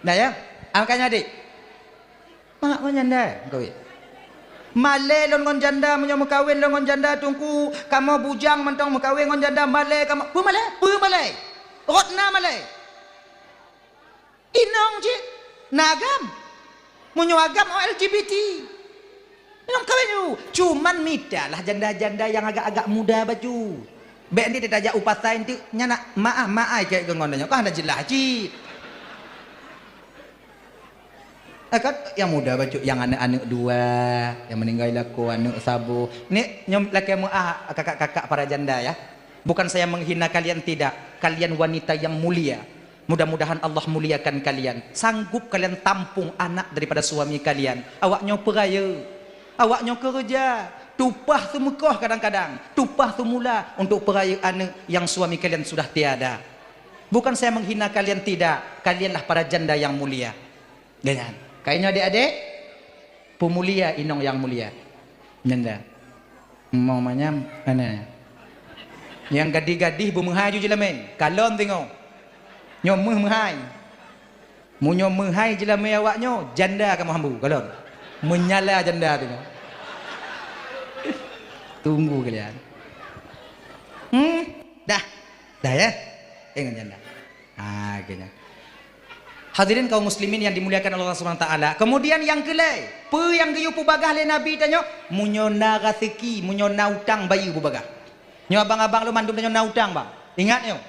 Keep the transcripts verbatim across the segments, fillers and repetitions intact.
Nah ya, angkanya adik. Mak ngon janda meukawen. Malée lôn ngon janda, meunyoe meukawen lôn ngon janda, Teungku, kamoe bujang mantong meukawen ngon janda, malée kamoe. Peue malée? Peue malée? Rot na malée. Inong cit, na agam. Meunyoe agam, oh, L G B T. Inong kawin ju. Cuman mitalah janda-janda nyang agak-agak muda bacut. Bék nanti tajak u pasai nanti, nyan nak maah, maai keu ngon nyoe. Kan hana jeulaih cit. Eh, kan, nyang muda bacut, nyang aneuk-aneuk dua, nyang meuninggai lakoe aneuk saboh. Ni, nyoe lakée meuah kakak-kakak para janda, ya. Bukan saya menghina kalian, tidak. Kalian wanita yang mulia. Mudah-mudahan Allah muliakan kalian. Sanggup kalian tampung anak daripada suami kalian. Awak nyoe peurayeuk. Awak nyoe keureuja. Tupah seumeukoh kadang-kadang. Tupah seumula untuk peurayeuk aneuk yang suami kalian sudah tiada. Bukan saya menghina kalian, tidak. Kalianlah para janda yang mulia. Dengan. Kainyoe adik-adik, peumulia inong yang mulia. Nyanda. Mau manyam, mana? Nyang gadih-gadih beumeuhai ju jeulamé. Kalon teungoh. Nyoe meuh meuhai. Meunyoe meuhai jeulamé awak nyoe, janda kamoe hambu, kalon. Meunyala janda teungoh. Tunggu kalian. Hmm, dah. Dah ya? Ingat janda. Ha, keunya. Hadirin kaum muslimin yang dimuliakan Allah Subhanahu wa taala. Kemudian nyang keulhèe, peue nyang geuyue peubagah lé Nabi tanyoe? Meunyoe na raseuki, meunyoe na utang, bayeue beubagah. Nyoe abang-abang lôn mandum tanyoe na utang, bang. Ingat nyoe.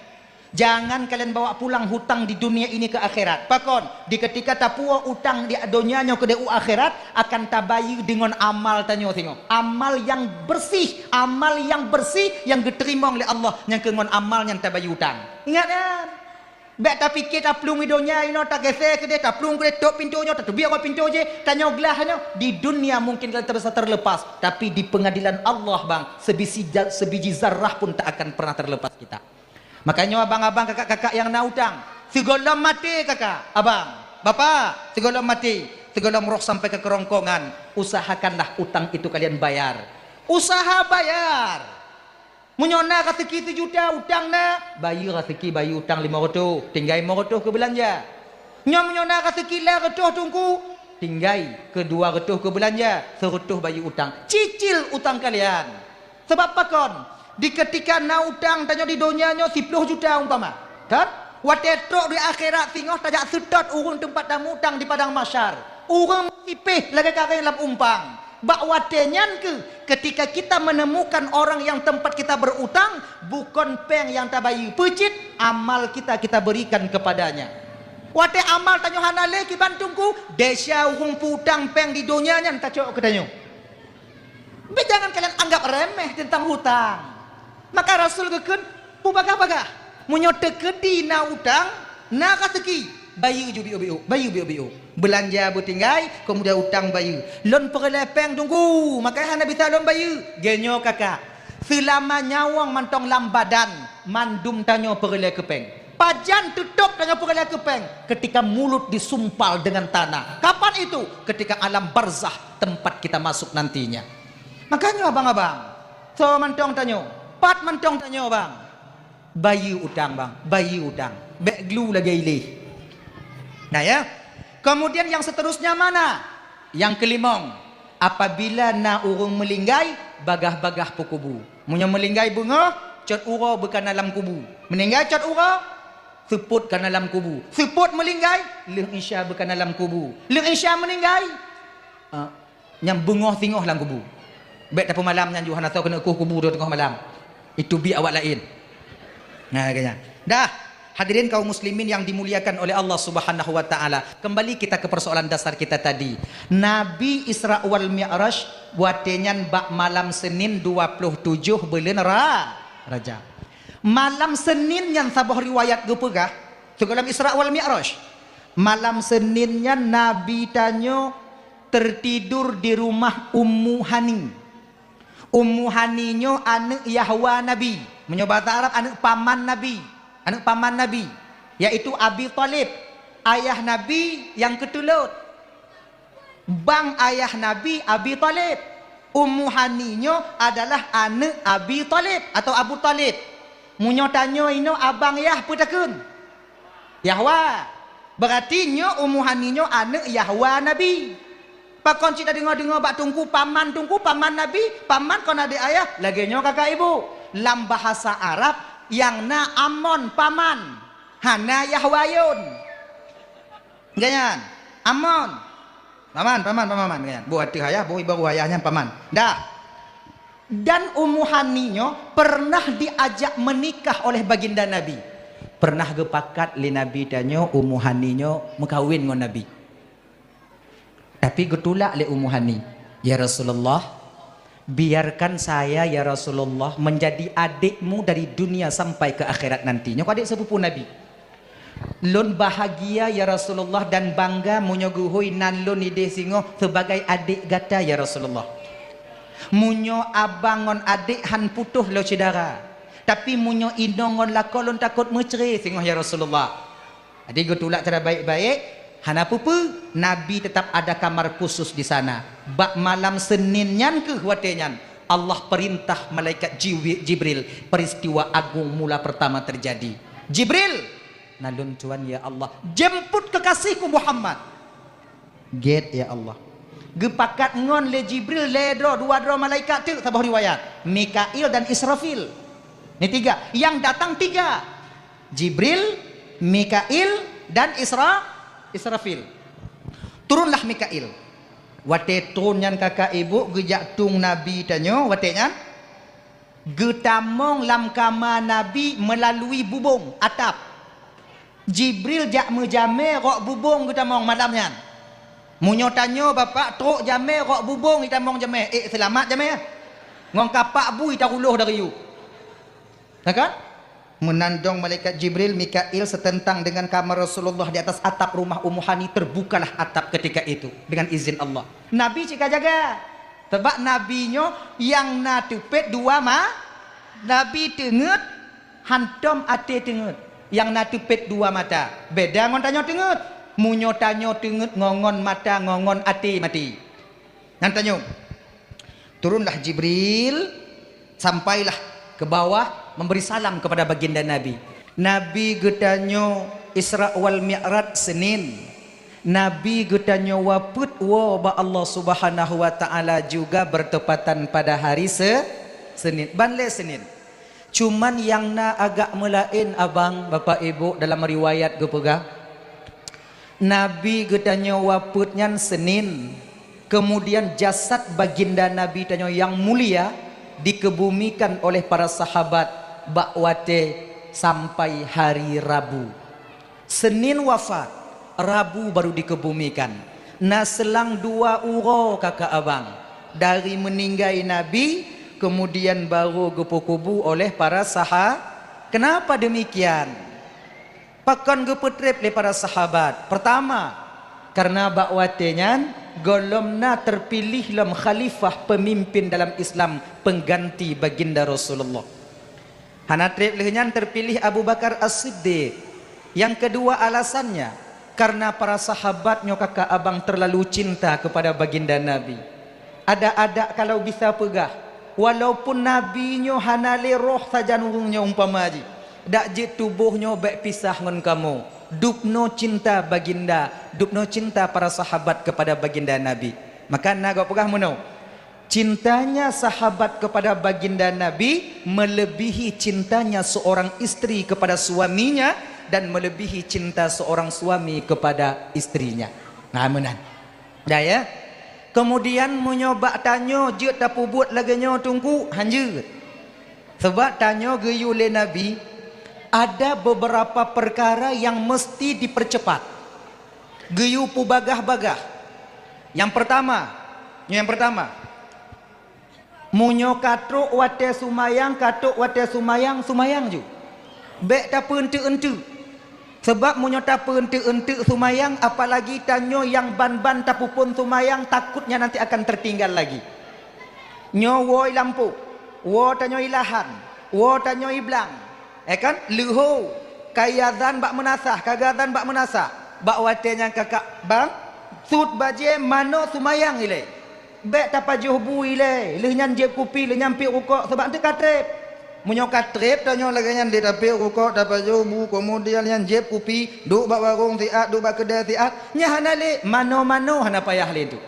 Jangan kalian bawa pulang hutang di dunia ini ke akhirat. Pakon? Di ketika tapuwoe utang di donya nyoe keudeh u akhirat, akan tabayeue deungon amal tanyoe singoh. Amal nyang bersih, amal nyang bersih nyang geuteurimong lé Allah, nyang keu ngon amal nyan tabayeue utang. Ingat nyan. Bék tapike taplueng i donya inoe, tagése keudeh, taplueng keudeh, tôp pintoe nyoe, tateubiet bak pintoe jih, tanyoe glah nyoe. Di dunia mungkin kita bisa terlepas, tapi di pengadilan Allah, bang, sebiji ja-, sebiji zarah pun tak akan pernah terlepas kita. Makanya abang-abang, kakak-kakak yang na utang, sigohlom maté kakak, abang, bapak, sigohlom maté, sigohlom roh sampai ke kerongkongan, usahakanlah utang itu kalian bayar. Usaha bayar. Meunyoe na raseuki sijuta utang na, bayeue raseuki, bayeue utang limong reutôh, tinggai limong reutôh keu beulanja. Nyoe meunyoe na raseuki lhèe reutôh Teungku, tinggai keu dua reutôh keu beulanja, seureutôh bayeue utang. Cicil utang kalian. Sabab pakon? Di keutika na utang tanyoe di donya nyoe siploh juta umpama, kan? Watèe trok di akhirat singoh tajak seutôt ureueng teumpat tamutang di padang mahsyar. Ureueng meusipéh lagèe karéng lam umpang. Bak watèe nyan keuh, ketika kita menemukan orang yang tempat kita berutang, bukon péng nyang tabayeue, peue cit amal kita, kita berikan kepadanya. Watèe amal tanyoe hana lé kiban Teungku, desya ureueng peu-utang péng di donya nyan tacok keu tanyoe. Tapi jangan kalian anggap remeh tentang hutang. Maka Rasul geukheun, "Beubagah-bagah. Meunyoe teukeudi na utang, na raseuki, bayeue ju biôk-biôk, bayeue biôk-biôk. Beulanja beutinggai, keumudian utang bayeue. Lôn peureulèe péng Teungku, maka hana bisa lôn bayeue." Geuh nyoe kakak, seulama nyawöng mantong lam badan, mandum tanyoe peureulèe keu péng. Pajan teutôp tanyoe peureulèe keu péng? Ketika mulut disumpal dengan tanah. Kapan itu? Ketika alam barzakh, tempat kita masuk nantinya. Makanya abang-abang, soe mantong tanyoe, pat mantong tanyoe, bang, bayeue utang, bang, bayeue utang. Bék glu lagèe ileh. Nah ya. Kemudian yang seterusnya mana? Yang kelimong, apabila na ureueng meulinggai, bagah-bagah peukubu. Meunyoe meulinggai beungoh, cot uroe beu kana lam kubu. Meuninggai cot uroe, seupôt kana lam kubu. Seupôt meulinggai, lheueh isya beu kana lam kubu. Lheueh isya meuninggai, ah, nyang beungoh singoh lam kubu. Bék tapeumalam nyan ju, hana soe keuneuk kueh kubu teungoh malam. Itu biek awak laén. Nah, kayaknya. Dah, hadirin kaum muslimin yang dimuliakan oleh Allah Subhanahu wa taala. Kembali kita ke persoalan dasar kita tadi. Nabi Isra wal Mi'raj watèe nyan bak malam Senin dua puluh tujoh buleuen Ra-, Rajab. Malam Senin nyan saboh riwayat geupeugah, sigohlom Isra wal Mi'raj. Malam Senin nyan Nabi tanyoe tertidur di rumah Ummu Hani. Ummu Hani nyoe aneuk Yahwa Nabi. Meunyoe bahasa Arab, aneuk paman Nabi. Aneuk paman Nabi, yaitu Abi Thalib, ayah Nabi nyang keutulot. Bang ayah Nabi Abi Thalib. Ummu Hani nyoe adalah aneuk Abi Thalib atau Abu Thalib. Meunyoe tanyoe inoe abang yah peue takheun? Yahwa. Berarti nyoe Ummu Hani nyoe aneuk Yahwa Nabi. Pakon cit tadeungoe-deungoe bak teungku paman, teungku paman Nabi, paman kon adék ayah, lagée nyoe kakak ibu. Lam bahasa Arab nyang na amon paman, hana Yahwa yon. Ganyan, amon. Paman, paman, paman, paman, ganyan. Boh ateueh ayah, boh ibaroe ayah nyan paman. Dah. Dan Ummu Hani nyoe pernah diajak menikah oleh baginda Nabi. Pernah geupakat lé Nabi tanyoe Ummu Hani nyoe meukawen ngon Nabi. Tapi geutulak lé Ummu Hani, "Ya Rasulullah, biarkan saya, ya Rasulullah, menjadi adikmu dari dunia sampai ke akhirat nanti." Nyoe adék sepupu Nabi. "Lôn bahagia, ya Rasulullah, dan bangga meunyoe geuhôi nan lôn idéh singoh sebagai adék gata, ya Rasulullah. Meunyoe abang ngon adék han putôh lé syedara, tapi meunyoe inong ngon lakoe lôn takot meucré singoh, ya Rasulullah." Jadi geutulak cara baik-baik, hana peue-peue, Nabi tetap ada kamar khusus di sana. Bak malam Senin nyan keuh watée nyan, Allah perintah malaikat Jiwi-, Jibril, peristiwa agung mula pertama terjadi. "Jibril, na lôn tuan ya Allah, jemput kekasihku Muhammad." "Gét ya Allah." Geupakat ngon lé Jibril lé droe, dua droe malaikat teuk, saboh riwayat, Mikail dan Israfil. Ni tiga, yang datang tiga. Jibril, Mikail, dan Isra-, Israfil. Turunlah Mikail. Watée trôn nyan kakak ibu geujak tueng Nabi tanyoe, watée nyan geutamong lam kama Nabi melalui bubông atap. Jibril jak meujamé rok bubông geutamong malam nyan. Meunyoe tanyoe bapak trok jamé rok bubông geutamong jamé, ék seulamat jamé. Ngon kapak bui taruloh dari yu. Na kan? Meunan dong malaikat Jibril, Mikail seuteuntang dengan kamar Rasulullah di atas atap rumah Ummu Hani, terbukalah atap ketika itu dengan izin Allah. Nabi cit ka jaga. Sabab Nabi nyoe nyang na teupet dua ma-, Nabi teungeut hantom até teungeut. Nyang na teupet dua mata. Beda ngon tanyoe teungeut. Meunyoe tanyoe teungeut ngon, ngon mata, ngon, ngon até maté. Nyan tanyoe. Turunlah Jibril, sampailah ke bawah memberi salam kepada baginda Nabi. Nabi geutanyoe Isra wal Mi'raj Senin. Nabi geutanyoe wafeuet woe bak Allah Subhanahu wa Ta'ala juga bertepatan pada hari Se-, Senin. Ban lé Senin. Cuman nyang na agak meulaén abang, bapak ibu, dalam riwayat geupeugah, Nabi geutanyoe wafeuet nyan Senin, kemudian jasad baginda Nabi tanyoe nyang mulia dikebumikan oleh para sahabat bak watée sampai hari Rabu. Senin wafat, Rabu baru dikebumikan. Na seulang dua uroe kakak abang dari meuninggai Nabi, kemudian baru geupeukubu oleh para saha-, kenapa demikian? Pakon geupeutreb lé para sahabat? Pertama, karena bak watée nyan gohlom na terpilih lom khalifah pemimpin dalam Islam pengganti baginda Rasulullah. Hana treb lheueh nyan terpilih Abu Bakar As-Siddiq. Yang kedua alasannya, karena para sahabat nyoe kakak abang terlalu cinta kepada baginda Nabi. Ada-ada kalau bisa peugah, walaupun Nabi nyoe hana lé roh sajan ureuëng nyoe umpama jih, dak jeuet tuboh nyoe bék pisah ngon kamoe. Dubnoe cinta baginda, dubnoe cinta para sahabat kepada baginda Nabi. Maka na gob peugah meunoe, cintanya sahabat kepada baginda Nabi melebihi cintanya seorang istri kepada suaminya dan melebihi cinta seorang suami kepada istrinya. Nah, meunan. Dah ya. Kemudian meunyoe bak tanyoe jeuet tapeubuet lagée nyoe teungku, hanjeuet. Sebab tanyoe geuyue lé Nabi, ada beberapa perkara yang mesti dipercepat. Geuyue peubagah-bagah. Yang pertama, nyoe yang pertama. Meunyoe ka trok watée sumayang, ka trok watée sumayang, sumayang ju. Bék tapeueunteuk-eunteuk. Sebab meunyoe tapeueunteuk-eunteuk sumayang, apalagi tanyoe nyang ban-ban tapeuphon sumayang, takutnya nanti akan tertinggal lagi. Nyoe woe i lampôh, woe tanyoe i lahan, woe tanyoe i blang. Eh kan? Leuho, ka iazan bak meunasah, ka geuazan bak meunasah. Bak watée nyan kakak bang, sut bajée manoe sumayang ilée. Bék tapajoh bu ilée, lheueh nyan jieb kupi, lheueh nyan piep rukok, sabab teuka treb. Meunyoe ka treb tanyoe lagée nyan, di tapi rukok, tapajoh bu, keumudian nyan jieb kupi, duek bak warong siat, duek bak keudai siat, nyan hana lé, mano-mano hana payah lé tu.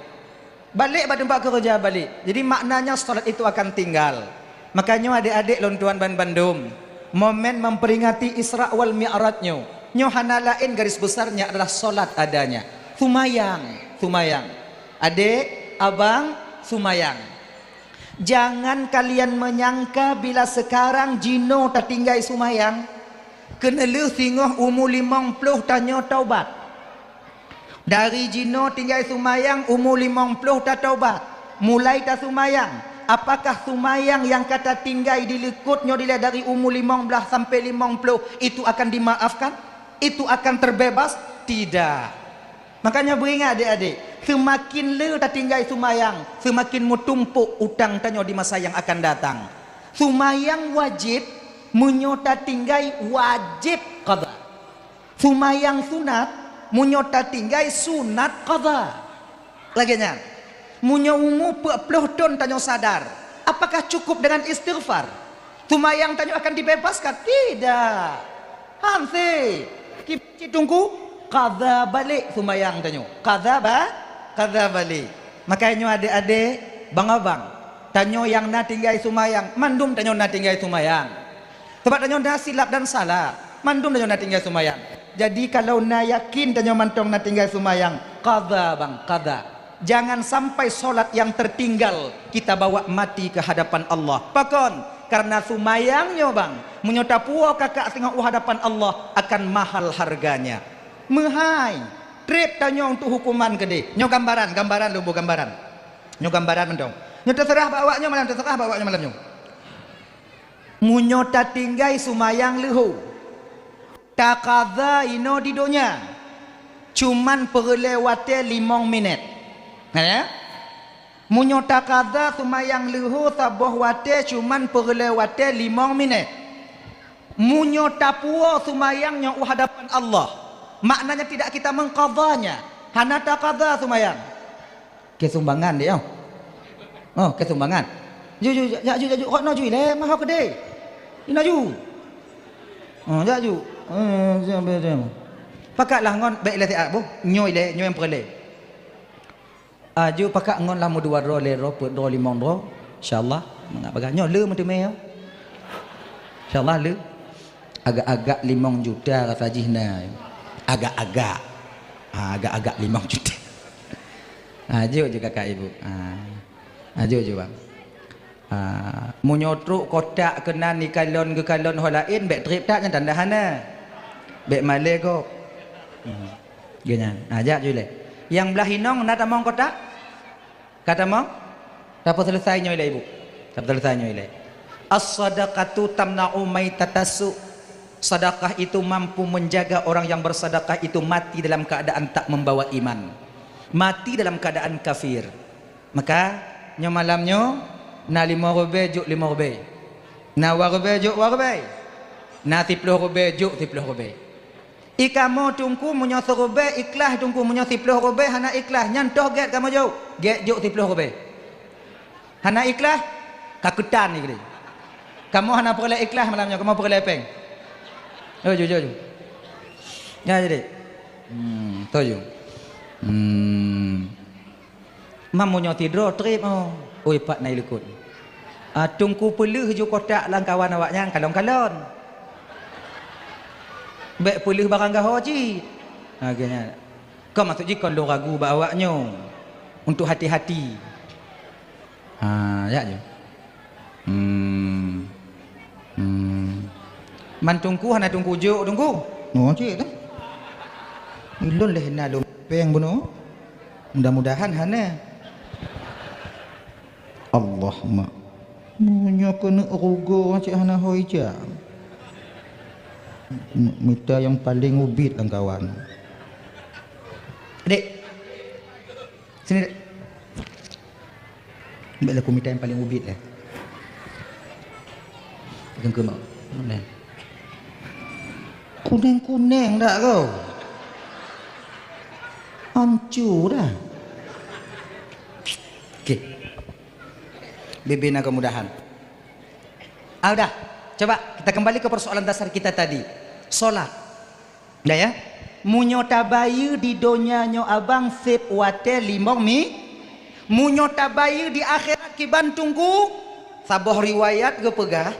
Balek bak teumpat keureuja balek. Jadi maknanya salat itu akan tinggal. Makanya adek-adek lôn tuan ban bandum, momen memperingati Isra wal Mi'raj nyoe, nyoe hana laén garis besarnya adalah salat adanya. Sumayang, sumayang. Adek, abang, sumayang. Jangan kalian menyangka bila sekarang jinoe tatinggai sumayang, keuneulheueh singoh umu limong ploh tanyoe taubat. Dari jinoe tinggai sumayang umu limong ploh tataubat, mulai tasumayang. Apakah sumayang nyang ka tatinggai di likot nyoe dilée dari umu limong blaih sampai limong ploh itu akan dimaafkan? Itu akan terbebas? Tidak. Makanya beuingat adek-adek, seumakin le tatinggai sumayang, seumakin meutumpok utang tanyoe di masa nyang akan datang. Sumayang wajéb, meunyoe tatinggai wajéb qadha. Sumayang sunat, meunyoe tatinggai sunat qadha. Lagée nyan. Meunyoe umu peuet ploh thon tanyoe sadar, apakah cukup dengan istighfar? Sumayang tanyoe akan dibebaskan? Tidak. Hanse. Ki-, cit teungku, qadha balek sumayang tanyoe. Qadha ba-, qadha balek. Makanya nyoe adek-adek, bang-abang, tanyoe nyang na tinggai sumayang, mandum tanyoe na tinggai sumayang. Sabab tanyoe na silap dan salah, mandum tanyoe na tinggai sumayang. Jadi kalau na yakin tanyoe mantong na tinggai sumayang, qadha bang, qadha. Jangan sampai solat yang tertinggal kita bawa mati ke hadapan Allah. Pakon? Karena sumayang nyoe bang, meunyoe tapuwoe kakak singoh u hadapan Allah akan mahal harganya. Meuhai, treb tanyoe untuk hukuman keudeh. Nyoe gambaran, gambaran lôn boh gambaran. Nyoe gambaran mantong. Nyoe teuseurah bak awak nyoe malam, teuseurah bak awak nyoe malam nyoe. Meunyoe tatinggai sumayang leuho, taqadha inoe di donya, cuman peureulée watée limong minét. Nah, ya? Meunyoe taqadha sumayang leuho saboh watée cuman peureulée watée limong minét. Meunyoe tapuwoe sumayang nyoe u hadapan Allah, maknanya tidak kita mengqadhanya, hana taqadha sumayang. Keu sumbangan deh, oh. Oh, keu sumbangan. Ju, ju, jak ju, jak ju. Rot noe ju ilée, maho keudeh. Inoe ju. Oh, jak ju. Eh, siap, siap, siap. Pakatlah ngon bék ilée siat boh. Nyoe ilée, nyoe nyang peureulée. Ah, ju pakat ngon lah meudua droe, lhée droe, peuet droe, limong droe. Insya Allah. Mangat bagah nyoe le meuteumé, ya. Insya Allah le. Agak-agak limong juta rasa jih na. Agak-agak. Ha, agak-agak limong juta. Ha, jok je kakak ibu. Ha. Ha, jok je bang. Ha, meunyoe trok kotak keunan ikalon geukalon ho laén, bék treb that nyan tanda hana. Bék malée gob. Hmm. Geuh nyan. Ha, jak ju lé. Nyang blah inong na tamong kotak? Ka tamong? Tapeuseuleusoe nyoe lé ibu. Tapeuseuleusoe nyoe lé. As-sadaqatu tamna'u maitatasu. Sedekah itu mampu menjaga orang yang bersedekah itu mati dalam keadaan tak membawa iman. Mati dalam keadaan kafir. Maka, nyoe malam nyoe, na limong ribée jok limong ribée. Na dua ribée jok dua ribée. Na siploh ribée jok siploh ribée. I kamoe teungku meunyoe siribée ikhlaih teungku, meunyoe siploh ribée hana ikhlaih, nyan toh gét kamoe jok, gét jok siploh ribée. Hana ikhlaih, ka keutan ni keudeh. Kamoe hana peureulée ikhlaih malam nyoe, kamoe peureulée péng. Oh, jujur, jujur. Ya, jadi. Hmm, toh ju. Hmm. Mam meunyoe sidroe treb, oh. Oi, pat na i likot. Ah, teungku peuleueh ju kotak lamkawan awak nyan kalon-kalon. Bék peuleueh barang gaho cit. Ha, geuh nyan. Kon maksud jih kon lôn ragu bak awak nyoe. Untuk hati-hati. Ha, jak ju. Hmm. Hmm. Man teungku hana teungku jok teungku. Oh, cit dah. Ilôn leh na lôn péng bunoe. Mudah-mudahan hana. Allah mak. Meunyoe keuneuk rugoe cit hana ho ija. Mita nyang paleng ubit lam kawan. Dek. Sini, Dek. Ambil lah kumita yang paling ubit lah. Pegang ke mak. Mana? Kuning-kuning dak kau? Hancur dah. Okey. Bibina kemudahan. Ah, udah. Coba kita kembali ke persoalan dasar kita tadi. Solat. Dah ya? Meunyoe tabayeue di donya nyoe abang seb watée limong mi, meunyoe tabayeue di akhirat kiban Teungku, saboh riwayat geupeugah,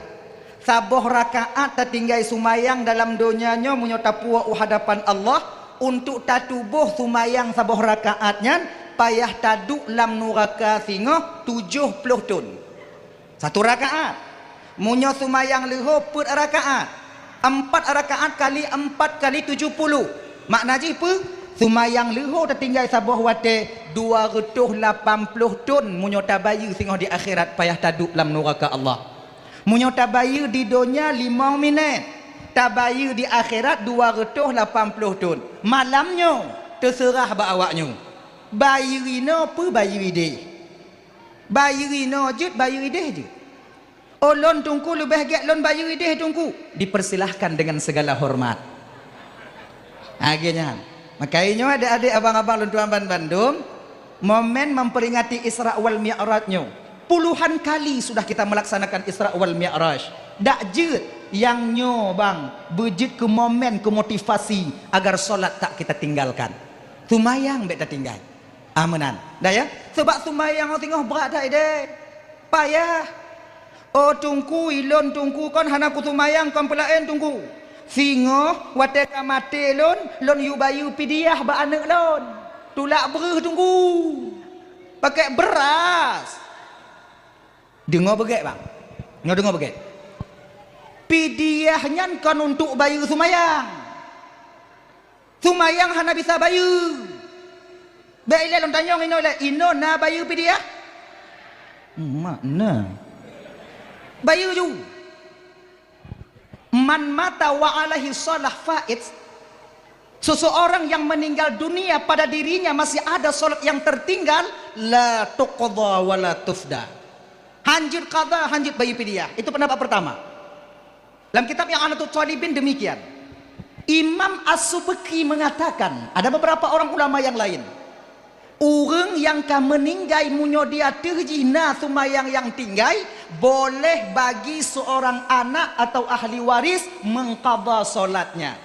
saboh rakaat tatinggai sumayang dalam donya nyoe meunyoe tapuwoe u hadapan Allah, untuk tatuboh sumayang saboh rakaat nyan payah taduek lam nuraka singoh tujoh ploh thon. Satu rakaat. Meunyoe sumayang leuho peuet rakaat, empat rakaat kali empat kali tujoh puluh. Makna jih peue? Sumayang leuho tatinggai saboh watée dua reutôh lapan ploh thon meunyoe tabayeue singoh di akhirat payah taduek lam nuraka Allah. Meunyoe tabayeue di donya limong minét, tabayeue di akhirat dua reutôh lapan ploh thon. Malam nyoe teuseurah bak awaknyoe. Bayeue inoe peue bayeue ideh? Bayeue inoe jeuet, bayeue ideh jeuet. Oh, lôn Teungku leubeh gét lôn bayeue ideh Teungku. Dipersilahkan dengan segala hormat. Lagée nyan. Maka nyoe adék-adék, abang-abang lôn tuan ban bandum, momen memperingati Isra wal Mi'raj nyoe. Puluhan kali sudah kita melaksanakan Isra wal Mi'raj. Dak jeuet nyang nyoe bang beujeuet keu momen, keu motivasi agar solat tak kita tinggalkan. Sumayang bék tatinggai. Ah, meunan. Dah ya? Sebab sumayang singoh brat that ideh. Payah. Oh Teungku, ilôn Teungku kon hana kusumayang kon peulaén Teungku. Singoh watée ka maté lôn, lôn yue bayeue pidiah bak aneuëk lôn. Tulak breuh Teungku. Pakai beras. Deungoe beugét bang. Nyoe deungoe beugét. Pidiah nyan kon untuk bayeue sumayang. Sumayang hana bisa bayeue. Bék ilée lôn tanyong inoe ilée, inoe na bayeue pidiah? Mak na. Bayeue ju. Man mata wa alaihi shalah fait. Seseorang yang meninggal dunia pada dirinya masih ada salat yang tertinggal, la tuqda wa la tufda. Hanjeuet qada, hanjeuet bayeue pidiah. Itu pendapat pertama. Dalam kitab I'anatut Talibin demikian. Imam As-Subki mengatakan, ada beberapa orang ulama yang lain. Ureuëng nyang ka meuninggai meunyoe di ateueh jih na sumayang nyang tinggai, boleh bagi seorang anak atau ahli waris mengqadha salatnya.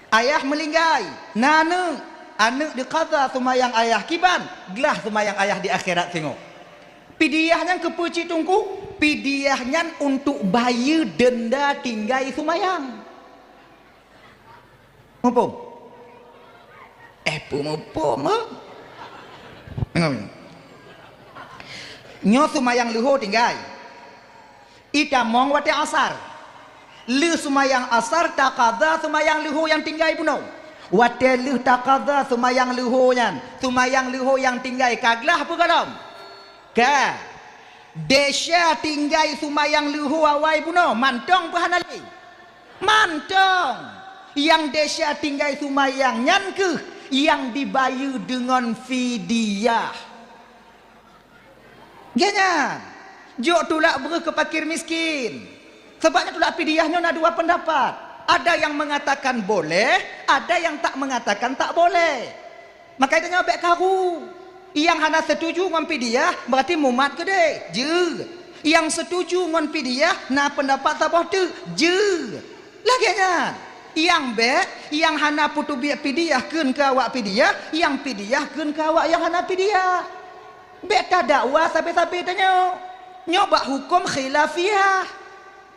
Ayah meuninggai, na aneuëk, aneuëk diqadha sumayang ayah kiban, glah sumayang ayah di akhirat singoh. Pidiah nyan keupeue cit Teungku? Pidiah nyan untuk bayeue deunda tinggai sumayang. Muphom? Eh, peue muphom, eh? Nyoe sumayang leuho tinggai. Itamong watée asar. Lheueh sumayang asar taqadha sumayang leuho nyang tinggai bunoe. Watée lheueh taqadha sumayang leuho nyan, sumayang leuho nyang tinggai ka glah peue gohlom? Ka. Desya tinggai sumayang leuho awai bunoe, mantong peue hana lé? Mantong. Nyang desya tinggai sumayang nyan kheueh nyang dibayeue deungon fidyah. Gét nyan, jok tulak breuh keu fakir miskin. Sebab nyan tulak pidiah nyoe na dua pendapat. Ada yang mengatakan boleh, ada yang tak mengatakan tak boleh. Maka itu nyoe bék karu. Nyang hana setuju ngon pidiah berarti mumat keudeh. Jeuet. Nyang setuju ngon pidiah na pendapat saboh teuk. Jeuet. Lagée nyan. Nyang bék, nyang hana peuteubiet pidiah kheun keu awak pidiah, nyang pidiah kheun keu awak nyang hana pidiah. Bék tadakwa sabe-sabe tanyoe. Nyoe bak huköm khilafiyah.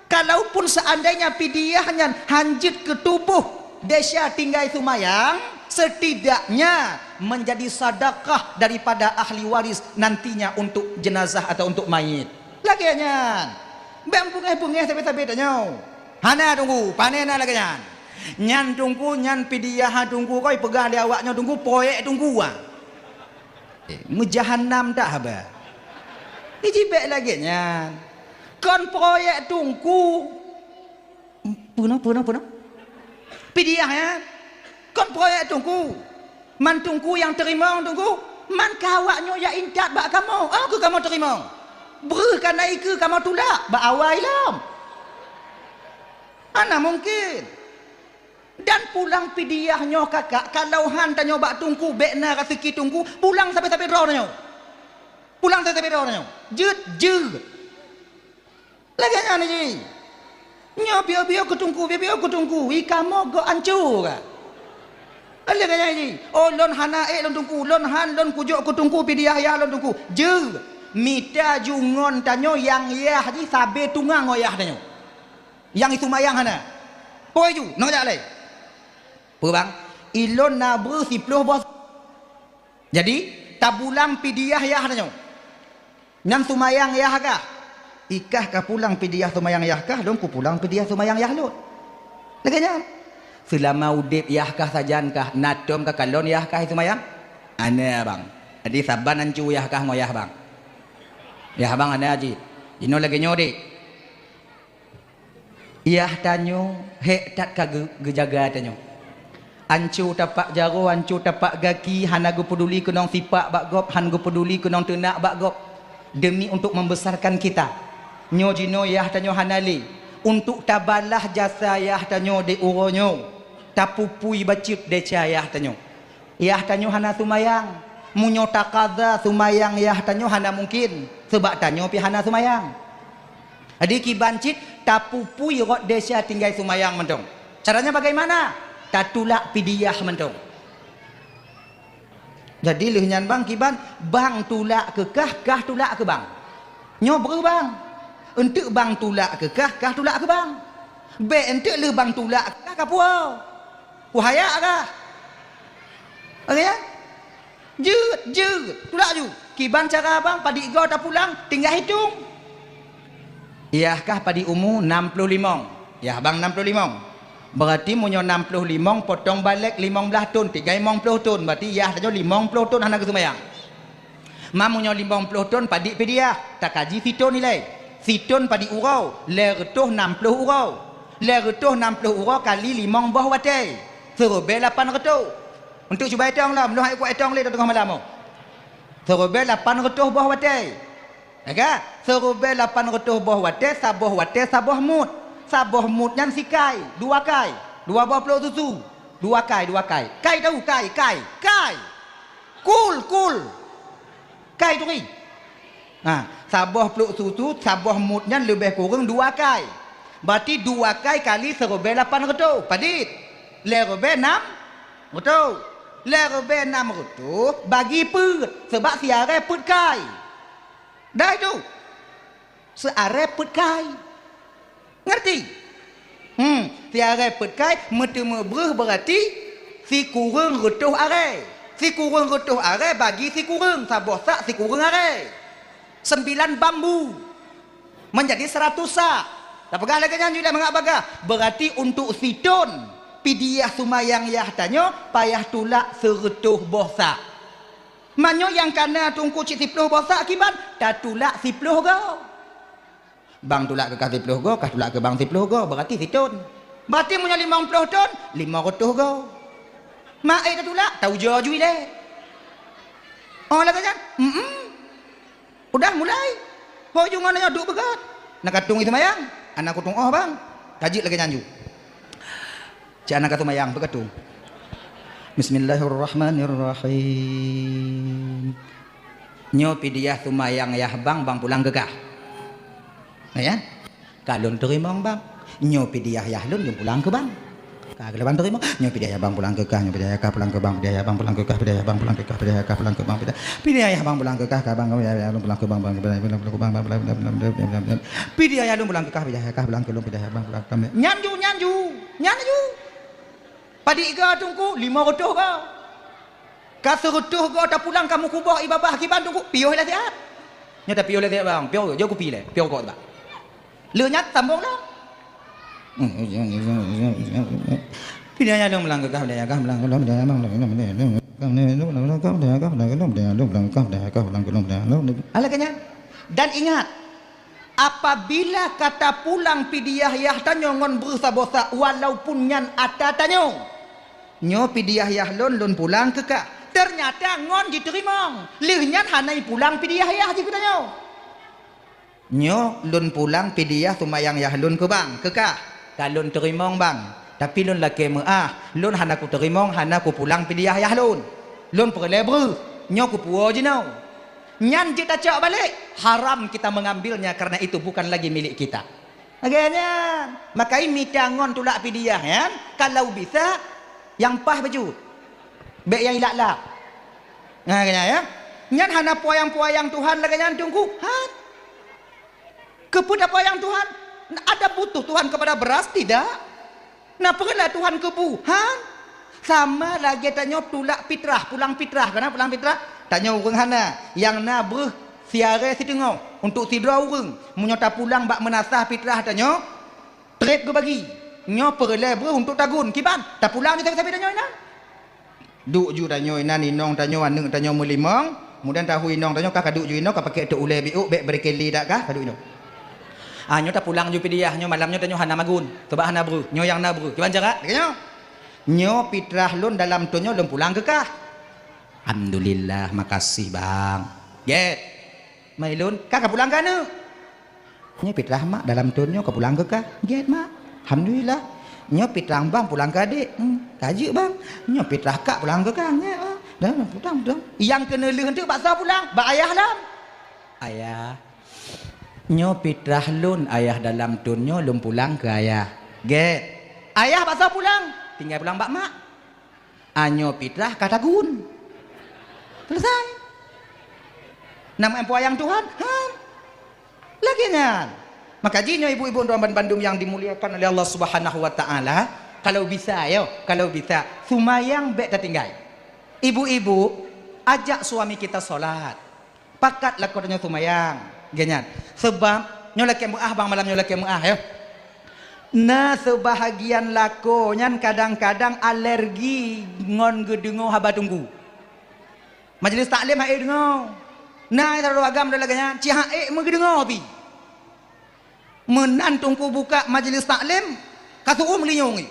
Kalaupun seandainya pidiah nyan hanjeuet keu tuboh desya tinggai sumayang, setidaknya menjadi sadakah daripada ahli waris nantinya untuk jenazah atau untuk mayit. Lagée nyan. Bék beungéh-beungéh sabe-sabe tanyoe. Hana Teungku, pane na lagée nyan. Nyan Teungku, nyan pidiah Teungku koi peugah lé awaknyoe Teungku, proyek Teungku ah. Eh, meujahannam dak haba. Iji bék lagée nyan. Kon proyek Teungku. Puna, puna, puna. Pidiah nyan. Kon proyek Teungku. Man Teungku nyang teurimong Teungku. Man ka awaknyoe jak intat bak kamoe. Oh, keu kamoe teurimong. Breuh ka na ikeue kamoe tulak bak awai lom. Hana mungken. Dan pulang pidiah nyoe kakak, kalau han tanyoe bak Teungku, bék na raseuki Teungku, pulang sabe-sabe droe tanyoe. Pulang sabe-sabe droe tanyoe. Jeuet, jeuet. Lagée nyan jih. Nyoe piôh-piôh keu teungku, piôh-piôh keu teungku, i kamoe gok ancô ka. Lé gata nyan jih, "Oh, lôn hana ék lôn teungku, lôn han lôn kujok keu teungku pidiah yah lôn teungku." Jeuet, mita ju ngon tanyoe nyang yah jih sabe tungang ngon yah tanyoe. Nyang iseumayang hana. Pôi ju, nang jak lé. Peue bang? Ilôn na breuh siploh boh. Jadi, tapulang pidiah yah tanyoe. Nyan seumayang yah kah? Ikah kapulang pidiah seumayang yah kah, lôn kupulang pidiah seumayang yah lôn. Lagée nyan. Seulama udeb yah kah sajan kah, na tom kakalon yah kah seumayang? Hana, bang. Jadi saban ancô yah kah ngon yah bang. Yah bang hana jih. Jinoe lagée nyoe deh. Yah tanyoe hék that ka geu-, geujaga tanyoe. Ancô tapak jaroe, ancô tapak gaki, hana geupeuduli keunong sipak bak gob, han geupeuduli keunong teunak bak gob, demi untuk membesarkan kita. Nyoe jinoe yah tanyoe hana lé. Untuk tabalah jasa yah tanyoe di uroe nyoe, tapupui bacut desya yah tanyoe. Yah tanyoe hana seumayang. Meunyoe takaza seumayang yah tanyoe hana mungken, seubab tanyoe pih hana seumayang. Jadi kiban cit tapupui rot desya tinggai seumayang mantong. Caranya bagaimana? Tatulak pidiah mantong. Jadi lheueh nyan bang kiban, bang tulak keu kah, kah tulak keu bang. Nyoe breuh bang. Eunteuk bang tulak keu kah, kah tulak keu bang. Bék eunteuk lheueh bang tulak keu kah, ka puwoe. Wahai agah. Oke ya? Jeuet, jeuet. Tulak ju. Kiban cara bang, padit goe tapulang, tinggai hitong. Yah kah padit umu nam ploh limong. Yah bang nam ploh limong. Berarti meunyoe nam ploh limong potong balek limong blaih thon, tinggai limong ploh thon. Berarti yah tanyoe limong ploh thon hana geuseumayang. Ma meunyoe limong ploh thon padit pidiah, takaji sithon ilée. Sithon padit uroe, lhée reutôh nam ploh uroe. Lhée reutôh nam ploh uroe kali limong boh watée, siribée lapan reutôh. Untuk cuba itong lom, lôn hana kuat itong lé teungoh malam nyoe. Siribée lapan reutôh boh watée. Ya kan? Siribée lapan reutôh boh watée, saboh watée saboh mut. Saboh mut nyan sikai, dua kai, dua boh plôk susu. Dua kai, dua kai. Kai tahu, kai, kai, kai. Kul, kul. Kai turi. Ha, saboh plôk susu, saboh mut nyan leubeh kureueng dua kai. Berarti dua kai kali siribée lapan reutôh. Padit? Lhée ribée nam reutôh. Lhée ribée nam reutôh bagi peuet, seubab siarée peuet kai. Dah itu. Siarée peuet kai. Ngerti? Hmm, siarée peuet kai meuteumé breuh berarti sikureueng reutôh arée. Sikureueng reutôh arée bagi sikureueng, saboh sak sikureueng arée. Sembilan bambu menjadi seratus sak. Tapeugah lagée nyan ju dah mangat bagah. Berarti untuk sithon pidiah seumayang yah tanyoe payah tulak seureutôh boh sak. Meunyoe nyang kana teungku cit siploh boh sak kiban, tatulak siploh goe. Bang tulak keu kah siploh goe, kah tulak keu bang siploh goe, berarti sithon. Berarti meunyoe limong ploh thon, limong reutôh goe. Ma ék tatulak, taujoe ju ilée. Oh, lagée nyan? Mm-mm. Udah mulai. Ho ju ngon nyoe duek beugot. Na ka tueng seumayang. Ana kutueng oh bang. Ka jeuet lagée nyan ju. Cak na ka seumayang, beukatu. Bismillahirrahmanirrahim. Nyoe pidiah seumayang yah bang, bang pulang keu kah. Ya? Ka lôn teurimong bang. Nyoe pidiah yah lôn, lôn pulang keu bang. Ka lôn teurimong. Nyoe pidiah yah bang pulang keu kah, nyoe pidiah yah kah pulang keu bang, pidiah yah bang pulang keu kah, pidiah yah bang pulang keu kah, pidiah yah kah pulang keu bang, pidiah. Pidiah yah bang pulang keu kah, ka bang, ya, ya, lôn pulang keu bang, bang, bang, bang, bang, bang, bang, bang, bang. Pidiah yah lôn pulang keu kah, pidiah yah kah pulang keu lôn, pidiah yah bang pulang keu kah. Nyan ju, nyan ju, nyan ju. Padit goe teungku, limong reutôh goe. Ka seureutôh goe tapulang ka meukuboh i babah kiban teungku, piôh ilée siat. Nyoe tapiôh ilée siat bang, piôh, jok kupi ilée, piôh rukok bang. Lheueh nyan sambong lom. Pidiah yah lôn pulang keu kah, pidiah yah kah pulang keu lôn, pidiah yah bang pulang keu lôn, pidiah yah lôn pulang keu kah, pidiah yah kah pulang keu lôn, pidiah yah lôn pulang keu kah, pidiah yah kah pulang keu lôn, pidiah yah lôn. Alah keu nyan. Dan ingat, apabila ka tapulang pidiah yah tanyoe ngon breuh saboh sak, walaupun nyan ata tanyoe, nyoe pidiah yah lôn, lôn pulang keu kah. Teunyata ngon jiteurimong, lheueh nyan hana jipulang pidiah yah jih keu tanyoe. Nyoe lôn pulang pidiah seumayang yah lôn keu bang, keu kah. Ka lôn teurimong bang, tapi lôn lakée meuáh, lôn hana kuteurimong, hana kupulang pidiah yah lôn. Lôn peureulée breuh, nyoe kupuwoe jinoe. Nyan jeuet tacok balek, haram kita mengambilnya karena itu bukan lagi milik kita. Lagèe nyan. Makai mita ngon tulak pidiah nyan, kalau bisa, nyang paih bacut. Bèk nyang ilak-lak. Nah, lagèe nyan, ya. Nyan hana peuyang-peuyang Tuhan lagèe nyan, Teungku. Han. Keupeue tapeuyang Tuhan? Ada butuh Tuhan kepada beras? Tidak. Na peureulèe Tuhan keu bu? Han. Sama lagèe tanyoe tulak pitrah, pulang pitrah. Kana pulang pitrah? Tanyoe ureueng hana, nyang na breuh siaré siteungoh untuk sidroe ureueng. Meunyoe tapulang bak meunasah pitrah tanyoe, trép geubagi. Nyoe peureulèe breuh untuk tagun. Kiban? Tapulang di sabe-sabe tanyoe inan. Duek ju tanyoe inan, inong tanyoe, aneuk tanyoe meulimong, mudan tahu inong tanyoe ka, ka duek ju inoe, ka pakék tok ulèe biôk, bèk beureukeli dak kah, ka duek ju. Ah, nyoe tapulang ju pidiah, nyoe malam nyoe tanyoe hana magun, sabab hana breuh, nyoe nyang na breuh. Kiban cara? Lagèe nyoe. Nyoe pitrah lôn dalam thôn nyoe lôn pulang keu kah. Alhamdulillah, makasih, Bang. Gèt. Mai lôn, ka, ka pulang keu aneuk. Nyoe pitrah mak dalam thôn nyoe ka pulang keu kah. Gèt, Mak. Alhamdulillah. Nyoe pitrah bang pulang keu adék. Hmm, ka jeuet, Bang. Nyoe pitrah kak pulang keu kah. Gèt, Bang. Dah, dah, pulang, pulang. Nyang keuneulheueh teuk bak soe pulang? Bak ayah lôn. Ayah. Nyoe pitrah lôn, ayah, dalam thôn nyoe lôn pulang keu ayah. Gèt. Ayah bak soe pulang? Tinggai pulang bak mak. Anyoe pitrah ka tagun. Selesai. Nama empu ayang Tuhan? Han. Lagèe nyan. Maka jih nyoe ibu-ibu dan bandum yang dimuliakan oleh Allah Subhanahu wa Ta'ala, kalau bisa, yo, kalau bisa, sumayang bèk tatinggai. Ibu-ibu, ajak suami kita sholat. Pakat lakoe tanyoe sumayang, geuh nyan. Seubab nyoe lakèe meu'ah bang, malam nyoe lakèe meu'ah, yo. Na seubahagian lakoe nyan kadang-kadang alergi ngon geudeungoe haba teungku. Majlis taklim han ék deungoe. Na sidroe agam lagèe nyan, cit han ék meugeudeungoe pih. Meunan teungku buka majlis taklim, ka seu'uem linyueng.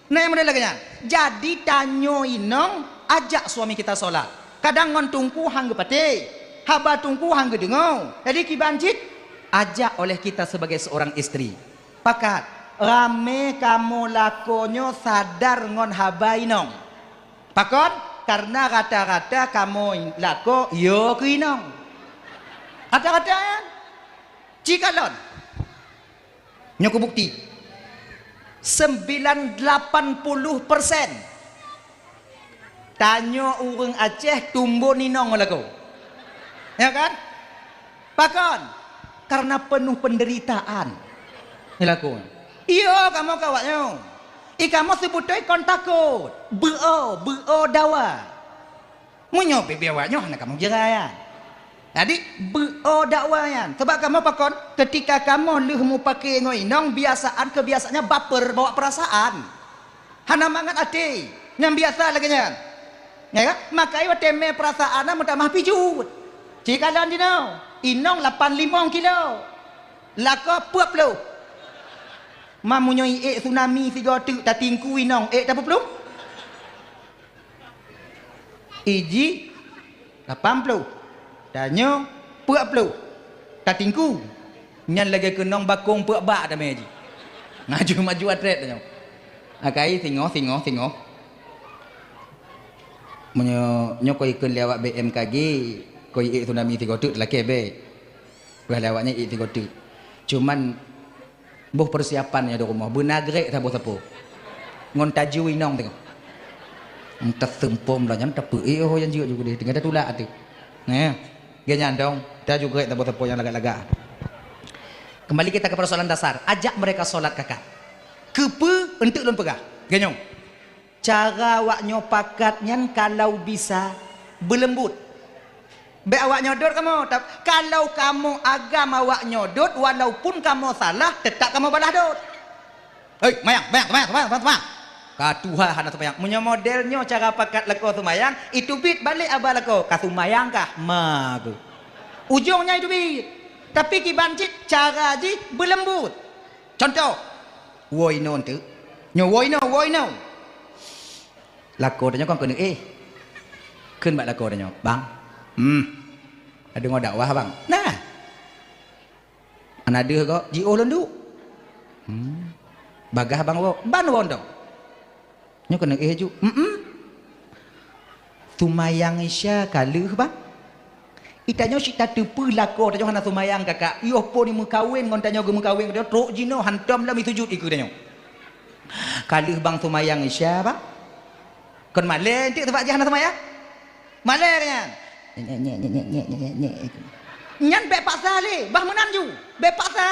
Na nyang model lagèe nyan. Jadi tanyoe inong ajak suami kita sholat. Kadang ngon teungku han geupatéh, haba teungku han geudeungoe. Jadi kiban cit ajak oleh kita sebagai seorang istri. Pakat, ramé kamoe lakoe nyoe sadar ngon haba inong. Pakon? Karena rata-rata kamoe lakoe yo keu inong. Rata-rata nyan. Ci kalon. Nyoe keu bukti. Sembilan lapan puluh persen tanyoe ureueng Aceh tumbon inong lakoe. Ya kan? Pakon? Karena penuh penderitaan. Nyoe lakoe. Iyo, kamoe keu awak nyoe. I kamoe seubeutôi kon takot. Beuo, beuo dawa. Meunyoe bibie awak nyoe hana kamoe jira nyan. Jadi, beuo dawa nyan. Sabab kamoe pakon, keutika kamoe lheueh mupake ngon inong, biasaan keubiasaan nyan baper, bawa peurasaan. Hana mangat até. Nyan biasa lagèe nyan. Ya kan? Maka watèe mé peurasaan na meutamah pijuet. Ci kalon jinoe, inong lapan limong kilo. Lakoe peuet ploh. Ma meunyoe iék tsunami sigoe teuk tatingku inong, ék tapeuplôh? Iji lapan ploh, tanyoe peuet ploh. Tatingku. Nyan lagèe keunong bakong peuet bak tamé jih. Ngaju maju atrét tanyoe. Akai singoh, singoh, singoh. Meunyoe nyoe koi ikheun lé awak B M K G, koi iék tsunami sigoe teuk lakèe bèk. Peue lé awak nyan iék sigoe teuk. Cuman Boh peusiapan nyoe di rumoh, beuna grek saboh sapo. Ngon taju inong teungoh. Taseumpom lom nyan tapeuék, oh, nyang jeuet ju keudeh, tinggai tatulak ateueh. Neh, geuh nyan dong, taju grek saboh sapo nyang lagak-lagak. Kembali kita ke persoalan dasar, ajak mereka sholat kakak. Keupeue? Eunteuk lôn peugah. Geuh nyoe. Cara awak nyoe pakat nyan kalau bisa beuleumbot. Bèk awak nyoe dot kamoe, tap-, kalau kamoe agam awak nyoe dot, walaupun kamoe salah, teutap kamoe balah dot. "Hei, mayang, mayang, mayang, mayang, mayang, mayang." Ka tuha hana seumayang. Meunyoe model nyoe cara pakat lakoe seumayang, iteubiet balek aba lakoe, "Ka seumayang kah?" Ma ku. Ujong nyan iteubiet. Tapi kiban cit cara jih beuleumbot. Contoh, woe inoe eunteuk. Nyoe woe inoe, woe inoe. Lakoe tanyoe kon keuneuk éh. Kheun bak lakoe tanyoe, "Bang, hmm, ka deungoe dakwah, Bang?" "Nah." "Hana deuh gob?" "Jiôh lôn duek." "Hmm. Bagaih Bang woe?" "Ban woe dong." "Nyoe keuneuk éh ju." "Hmm, hmm." "Seumayang Isya ka lheueh, Bang. Itanyoe cit tateupeue lakoe tanyoe hana seumayang kakak. Yoh po ni meukawen ngon tanyoe geumeukawen, tanyoe trok jinoe hantom lom sujut ikeue tanyoe. Ka lheueh bang seumayang Isya, bang. Kon malèe enteuk sabab jih hana seumayang? Malèe nyan. Nyan bèk paksa lé, bah meunan ju. Bèk paksa.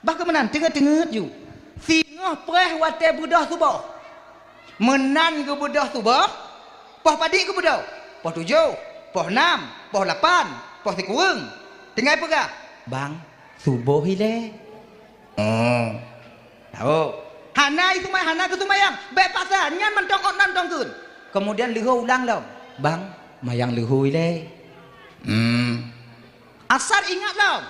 Bah keu meunan, teungeut-teungeut ju. Singoh preh watèe beudôh suboh. Meunan geubeudôh suboh, poh padit geubeudôh. Poh tujoh, poh nam, poh lapan, poh sikureueng. Tinggai peugah, "Bang, suboh ilèe." Oh. Tahu. Hana iseumayang, hana geuseumayang. Bèk paksa, nyan mantong ôt nan tong kheun. Keumudian leuhô ulang lom. "Bang, mayang leuhô ilèe." Hmm. Asar ingat lom.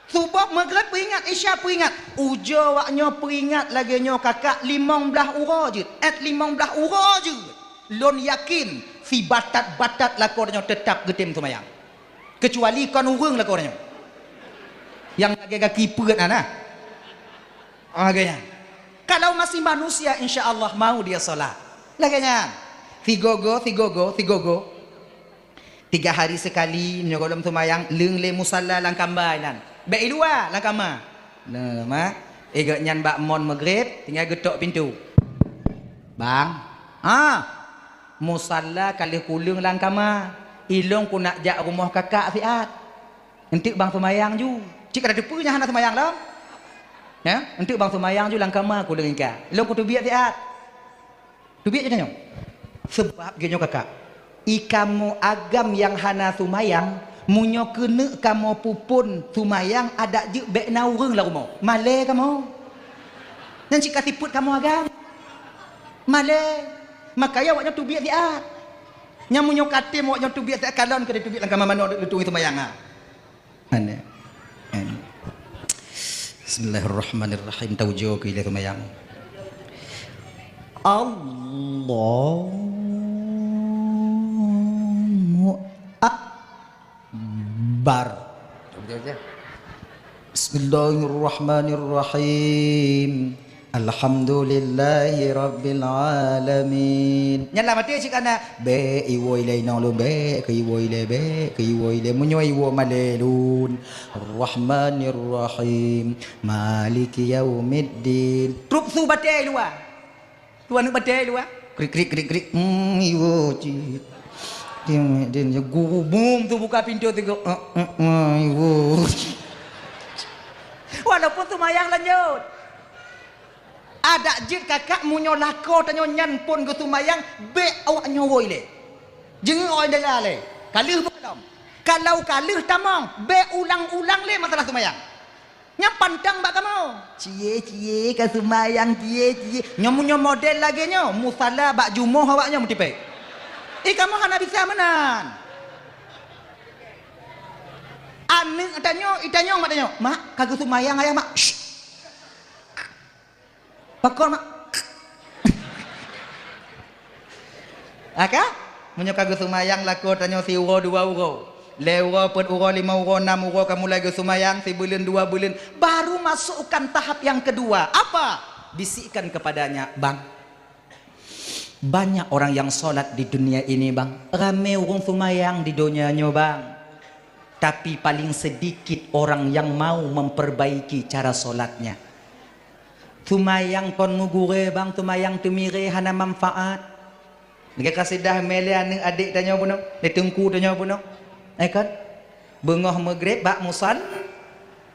Suboh, Maghrib peuingat, Isya peuingat. Ujoe awaknyoe peuingat lagèe nyoe kakak limong blaih uroe jeuet. Ét limong blaih uroe jeuet. Lôn yakin, sibatat-batat lakoe tanyoe teutap geutém seumayang. Keucuali kon ureueng lakoe tanyoe. Nyang lagèe gaki peuet na, na. Lagèe nyan. Kalau masih manusia, insya Allah mau dia salat. Lagèe nyan. Sigogo, sigogo, sigogo. Tiga hari sekali, meunyoe gohlom seumayang, leueng lé musalla lam kama inan. Bèk i luwa, lam kama. Nah, mak. Eh, gobnyan bak mon Maghrib, tinggai geutok pintoe. "Bang." "Ah." "Musalla ka lheueh kuleueng lam kama. Ilôn kunak jak rumoh kakak siat. Enteuk bang seumayang ju." Cit ka tateupeue nyan hana seumayang lom. Ya, "Enteuk bang seumayang ju lam kama kuleueng ingka. Ilôn kuteubiet siat." Teubiet geutanyoe. Sabab geutanyoe kakak, i kamoe agam nyang hana seumayang, meunyoe keuneuk kamoe peuphon seumayang adak jeuet bèk na ureueng lam rumoh. Malèe kamoe. Nyan cit ka sifeuet kamoe agam. Malèe. Makanya awaknyoe teubiet siat. Nyan meunyoe ka tem awaknyoe teubiet siat, kalon keu teubiet lam kama manoe leutueng seumayang, ha. Aneh. Aneh. Bismillahirrahmanirrahim. Taujoe keu ilèe seumayang. Allahu Akbar. Bismillahirrahmanirrahim. Alhamdulillahi rabbil alamin. Nyan lam até cit ka na, "Bèk iwoe ilèe inong lôn, bèk keu iwoe ilèe, bèk keu iwoe ilèe. Meunyoe iwoe malèe lôn." Ar-Rahmanir Rahim. Maliki yaumiddin. Trup su batèe luwa. Tuan batèe luwa. Krik, krik, krik, krik. Hmm, iwoe cit. Dia, dia, dia gurubum tu buka pintu tu. Eh, eh, eh, iwoe. Walaupun seumayang lanjut. Adak jeuet kakak meunyoe lakoe tanyoe nyan phon geuseumayang, bèk awaknyoe woe ilèe. Jeungeuk awaknyoe dela lé. Ka lheueh beulom. Kalau ka lheueh tamong, bèk ulang-ulang lé masalah seumayang. Nyan pantang bak kamoe. Cie, cie, ka seumayang, cie, cie. Nyoe meunyoe model lagèe nyoe, musala bak jumoh awaknyoe meutipèe. Eh, kamoe hana bisa meunan. Aneuk tanyoe, itanyong mak tanyoe, "Mak, ka geuseumayang ayah, Mak?" Shh. Pakon, Mak? Aka? Meunyoe ka geuseumayang lakoe tanyoe siuroe dua uroe, lhèe uroe, peuet uroe, limong uroe, nam uroe ka mulai geuseumayang, sibuleuen dua buleuen, baru masukkan tahap yang kedua. Apa? Bisikkan kepadanya, "Bang, banyak orang yang sholat di dunia ini, Bang. Ramé ureueng seumayang di donya nyoe, Bang. Tapi paling sedikit orang yang mau memperbaiki cara sholatnya." Seumayang kon meugurèe, Bang, seumayang teumirèe hana manfaat. Lagèe kasidah mé lé aneuk adék tanyoe bunoe, lé teungku tanyoe bunoe. Eh, kon? Beungoh meugreb bak musal-,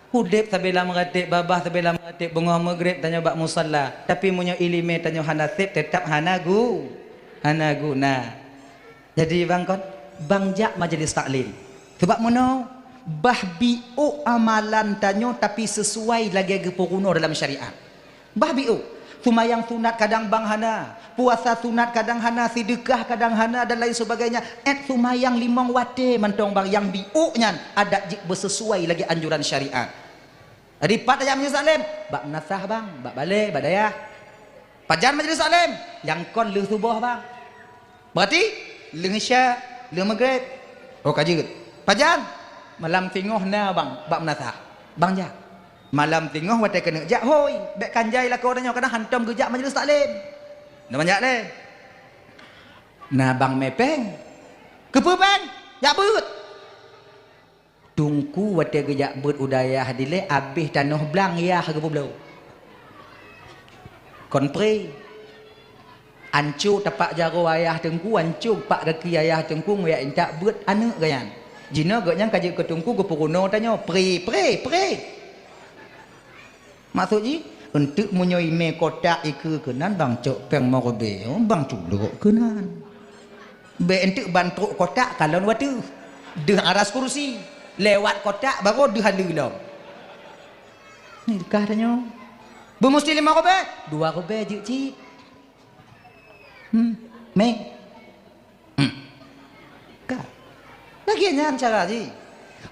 udeb sabé lam ratéb, babah sabé lam ratéb, beungoh meugreb tanyoe bak musala. Tapi meunyoe ileumèe tanyoe hana sép, teutap hana gu-, hana guna. Jadi, Bang, kon, Bang jak majlis taklim. Sabab meunoe, bah biôk amalan tanyoe tapi sisuai lagèe geupeurunoe dalam syariat. Bah biôk, seumayang sunat kadang Bang hana, puasa sunat kadang hana, seudeukah kadang hana dan lain sebagainya. Ét seumayang limong watèe mantong Bang nyang biôk nyan adak jeuet beusisuai lagèe anjuran syariat. Jadi, pat tajak majlis taklim, bak meunasah Bang, bak balè, bak dayah. Pajan majlis taklim, nyang kon lheueh suboh Bang. Berarti, lheueh Isya, lheueh Maghrib. Oh, ka jeuet. Pajan? Malam singoh na Bang, bak meunasah. Bang jak. Malam singoh watèe keuneuk jak, hôi, bèk kan jai lakoe tanyoe, kadang hantom geujak majlis taklim. Na Bang jak lé. Na Bang mé pèng. Keupeue pèng? Jak beuet. Teungku watée geujak beuet u dayah dilée abéh tanoh blang yah geupeubloe. Kon pré. Anco tapak jaroe ayah teungku, anco pak gaki ayah teungku, meujak intat beuet aneuëk geuh nyan. Jinoe geuh nyan ka jeuet keu teungku geupeurunoe tanyoe, pré, pré, pré. Maksud jih, eunteuk meunyoe imé kotak ikeue keunan bang cok péng meureubeue, bang culok keunan. Bék eunteuk ban trok kotak kalon wateuh. Deuh aras kurusi, lewat kotak baru deuh aleue lom. Nyoe kah tanyoe. Beumusti lima ribée, dua ribée jeuet cit. Hmm, mé. Hmm. Ka. Lagée nyan cara jih.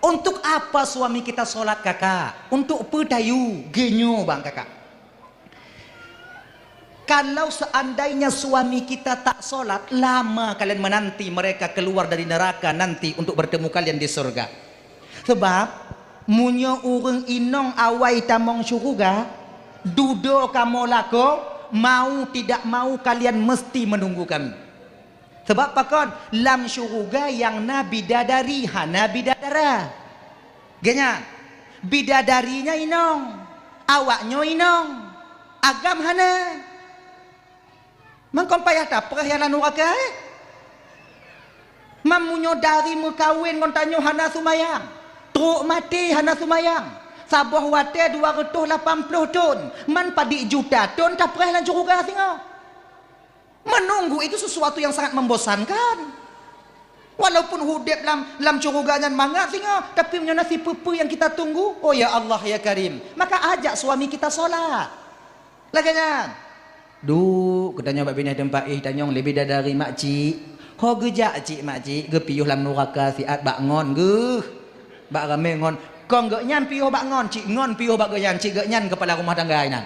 Untuk apa suami kita solat, Kakak? Untuk peue tayue, geunyoe bang, Kakak. Kalau seandainya suami kita tak solat, lama kalian menanti mereka keluar dari neraka nanti untuk bertemu kalian di surga. Sebab, meunyoe ureuëng inong awai tamong syeuruga, dudoe kamoe lakoe, mau tidak mau kalian mesti menunggu kami. Sabab pakon? Lam syeuruga nyang na bidadari, hana bidadara. Geuhnyan, bidadari nyan inong, awaknyoe inong, agam hana. Mangkon payah tapreh nyang lam nuraka, eh? Meunyoe dari meukawen ngon tanyoe hana seumayang, trok maté hana seumayang, saboh watée dua reutôh lapan ploh thon, man padit juta thon tapreh lam syeuruga singoh. Menunggu itu sesuatu yang sangat membosankan. Walaupun udeb lam, lam syeuruga nyan mangat singoh, tapi meunyoe na sipeue-peue nyang kita tunggu, oh ya Allah, ya Karim, maka ajak suami kita solat. Lagée nyan. Duek, geutanyoe bak binéh teumpat éh tanyong leubeh dari makcik. Ho geujak cik makcik, geupiôh lam nuraka siat bak ngon geuh. Bak ramé ngon. Kong geuh nyan piôh bak ngon, cik ngon piôh bak geuh nyan, cik geuh nyan keupala rumah tangga inan.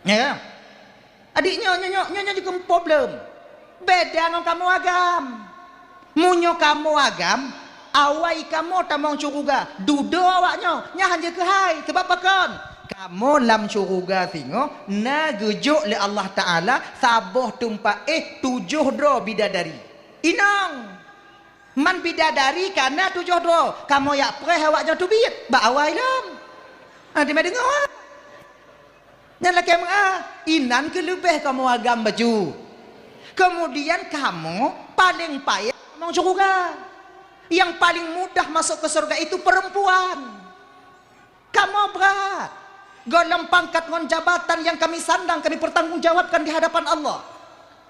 Ya. Adik nyoe, nyoe, nyoe, nyoe, nyoe jikeuem problem. Beda ngon kamoe agam. Meunyoe kamoe agam, awai kamoe tamong syeuruga, dudoe awaknyoe, nyan hana keuhai. Sabab pakon? Kamoe lam syeuruga singoh na geujok lé Allah Taala saboh teumpat éh tujoh droe bidadari. Inong! Man bidadari ka na tujoh droe, kamoe jak preh awaknyoe teubiet bak awai lom. Ah, teuma deungoe, ah. Nyan lakée meu'ah, inan keuh leubeh kamoe agam bacut. Kemudian kamoe paleng payah tamong syeuruga. Yang paling mudah masuk ke surga itu perempuan. Kamoe brat. Golom pangkat ngon jabatan yang kami sandang, kami pertanggungjawabkan di hadapan Allah.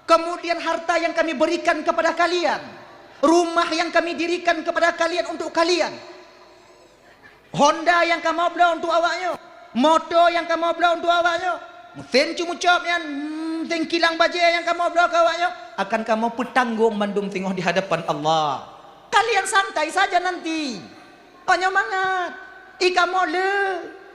Kemudian harta yang kami berikan kepada kalian, rumah yang kami dirikan kepada kalian, untuk kalian. Honda nyang kamoe bloe untuk awaknyoe, moto nyang kamoe bloe untuk awaknyoe, meusén cu meucôb nyan, hmm, meusén kilang bajée nyang kamoe bloe keu awaknyoe, akan kamoe peutanggong mandum singoh di hadapan Allah. Kalian santai saja nanti. Oh, nyoe mangat. I kamoe le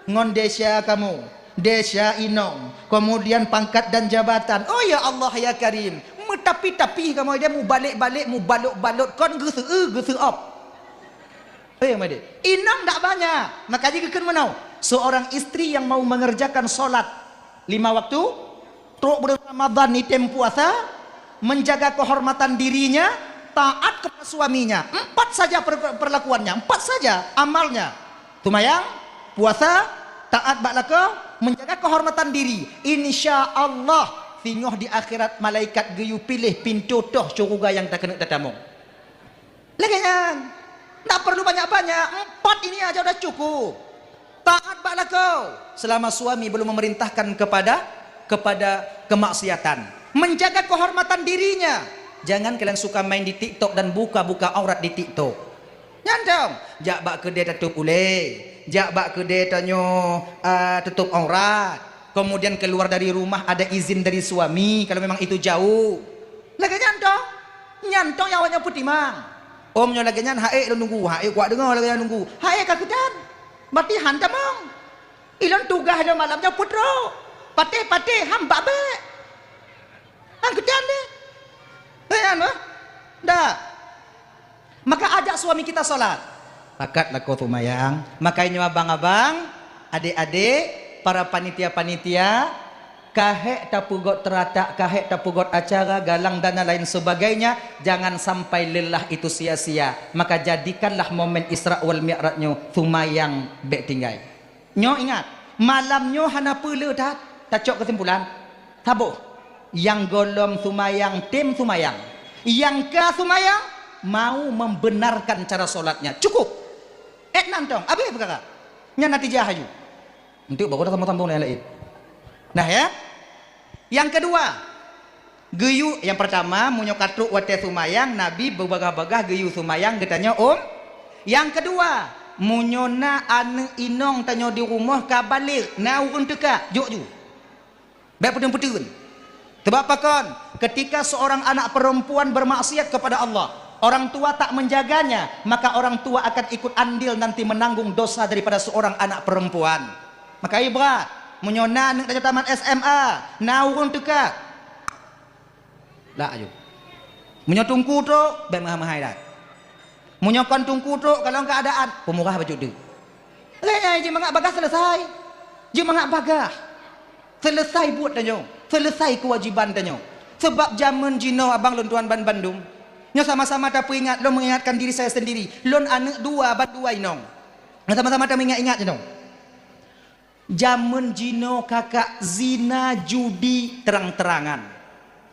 ngon desya kamoe, desya inong, kemudian pangkat dan jabatan. Oh, ya Allah, ya Karim, meutapi-tapi kamoe dia mubalek-balek, mubalot-balot, kon geuseu-, geuseuop. Eh, Made. Inong dak banyak. Maka jih geukheun meunoe, seorang istri yang mau mengerjakan solat lima waktu, trok bulan Ramadan ni tem puasa, menjaga kehormatan dirinya, taat kepada suaminya. Empat saja per-, perlakuannya, empat saja amalnya. Seumayang, puasa, taat bak lakoe, menjaga kehormatan diri. Insya Allah, singoh di akhirat malaikat geuyue piléh pintoe toh syeuruga nyang takeuneuk tatamong. Lagée nyan. Ndak perlu banyak-banyak. Empat ini aja udah cukup. Taat bak lakoe selama suami belum memerintahkan kepada, kepada kemaksiatan. Menjaga kehormatan dirinya. Jangan kalian suka main di TikTok dan buka-buka aurat di TikTok. Nyan dong. Jak bak keudée tatôp ulée. Jak bak keudée tanyoe, ah, tutôp aurat. Kemudian keluar dari rumah ada izin dari suami kalau memang itu jauh. Lagée nyan toh, nyan toh nyang awaknyoe peutimang. Om nyoe lagée nyan, haék lôn nunggu, haék kuat deungoe lagée nyan nunggu. Haék ka keudan, berarti han tamong. Ilôn tugaih lôn malam nyoe peutrok. Patéh-patéh, han bak bék. Han keudan deh. Lagée nyan bah. Dak. Maka ajak suami kita salat. Pakat lakoe seumayang. Maka nyoe abang-abang, adék-adék, para panitia-panitia, Ka hék tapeugot teuratak, ka hék tapeugot acara, galang dan lain sebagainya, jangan sampai lelah itu sia-sia. Maka jadikanlah momen Isra wal Mi'raj nyoe seumayang bék tinggai. Nyoe ingat, malam nyoe hana peue le that, tacok keusimpulan. Saboh, nyang gohlom seumayang, tem seumayang. Nyang ka seumayang, mau membenarkan cara solatnya. Cukup. Ék nan tong, abéh peukara. Nyan natijah aju. Enteuk baru dah sambung-sambung nyang laén. Nah, ya. Nyang keudua, geuyue, nyang peurtama, meunyoe ka trok watée seumayang, Nabi beubagaih-bagaih geuyue seumayang geutanyoe, um. Nyang keudua, meunyoe na aneuëk inong tanyoe di rumoh ka baligh, na ureuëng teuka, jok ju. Bék peuteun-peuteun. Sebab pakon? Ketika seorang anak perempuan bermaksiat kepada Allah, orang tua tak menjaganya, maka orang tua akan ikut andil nanti menanggung dosa daripada seorang anak perempuan. Maka ibrat, meunyoe na aneuëk tanyoe tamat S M A, na ureuëng teuka, lak aju. Meunyoe teungku trok, bék meuhai-meuhai that. Meunyoe kon teungku trok, kalon keuadaan, peumurah bacut deuk. Lé nyan jeuet mangat bagaih seuleusai. Jeuet mangat bagaih. Seuleusai buet tanyoe, seuleusai keuwajiban tanyoe. Sabab jamén jinoe abang lôn tuan ban bandum, nyoe sama-sama tapeuingat, lôn meuingatkan diri saya sendiri. Lôn aneuëk dua, ban dua inong. Nyoe sama-sama tameuingat-ingat jinoe. Jamén jinoe kakak zina judi terang-terangan.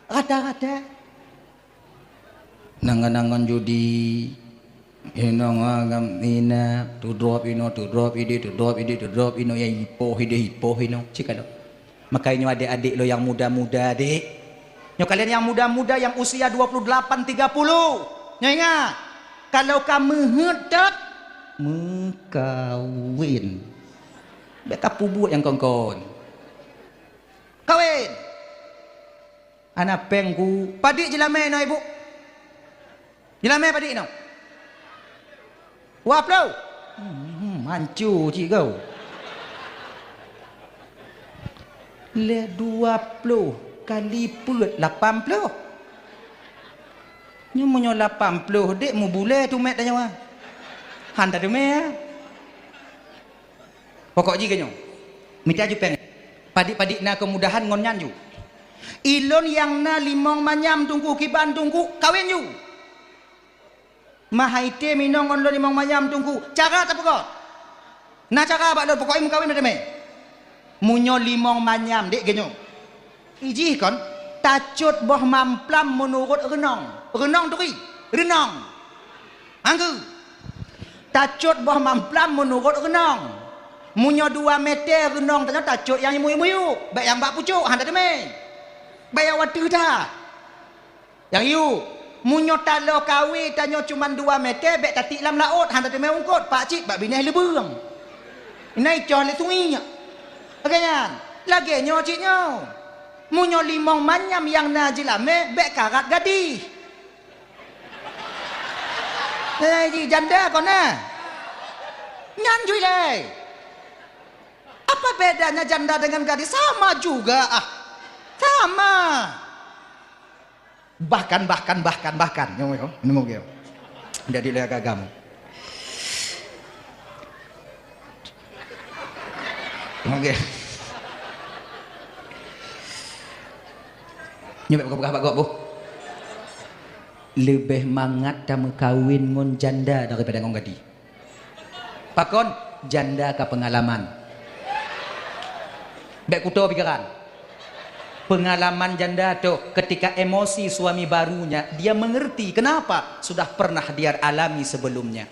Rata-rata. Nangan-nangan judi, inong agam ina, tudrop inoe, tudrop ideh, tudrop ideh, tudrop inoe, nyang ipoh ideh, ipoh inoe. Cit ka lom. Makajih nyoe adék-adék lôn nyang muda-muda, dek. Nyoe kalian nyang muda-muda, nyang usia dua puluh delapan, tiga puluh. Nyoe ingat, kalau ka meuheuet that, meukawen. Bék ka peubuet nyang kon-kon. Kawen! Hana péng ku. Padit jeulamé inoe, Ibu? Jeulamé padit inoe? Dua ploh? Hmm, manco cit kau. Lé dua ploh kali peuet lapan ploh. Nyoe meunyoe lapan ploh dek mubulée tumét tanyoe. Han tateumé, ya. Pokok jih keu nyoe, mita ju péng. Padit-padit na keumudahan ngon nyan ju. Ilôn nyang na limong manyam teungku, kiban teungku, kawen ju. Meuhai tem inong ngon lôn limong manyam teungku, cara tapeugot. Na cara bak lôn, pokok jih meukawen na teumé. Meunyoe limong manyam, dek keu nyoe. Ijih kon, tacot boh mamplam meunurot reunong. Reunong turi, reunong. Angkeu. Tacot boh mamplam meunurot reunong. Meunyoe dua meter reunong tanyoe tacot nyang muyuek-muyuek, bék nyang bak pucok, han tateumé. Bék nyang wateuh that. Nyang yue, meunyoe taloe kawé tanyoe cuman dua meter, bék tatiek lam laôt, han tateumé eungkôt, pakcit bak binéh leubeueng. Inan icoh lé sungiek. Lagée nyan, lagée nyoe cit nyoe. Meunyoe limong manyam nyang na jeulamé, bék karat gadih. Eh, ji janda kon na. Nyan ju ilée. Apa bedanya janda dengan gadis? Sama juga, ah. Sama. Bahkan, bahkan, bahkan, bahkan. Nyoe, nyoe, nyoe, nyoe. Jadi lé agam. Oke. Nyoe bék peugah-peugah bak gob, boh. Leubeh mangat tameukawen ngon janda daripada ngon gadih. Pakon? Janda ka peungalaman. Bék kuto pikiran. Peungalaman janda toh, ketika emosi suami barunya, dia mengerti kenapa, sudah pernah dia alami sebelumnya.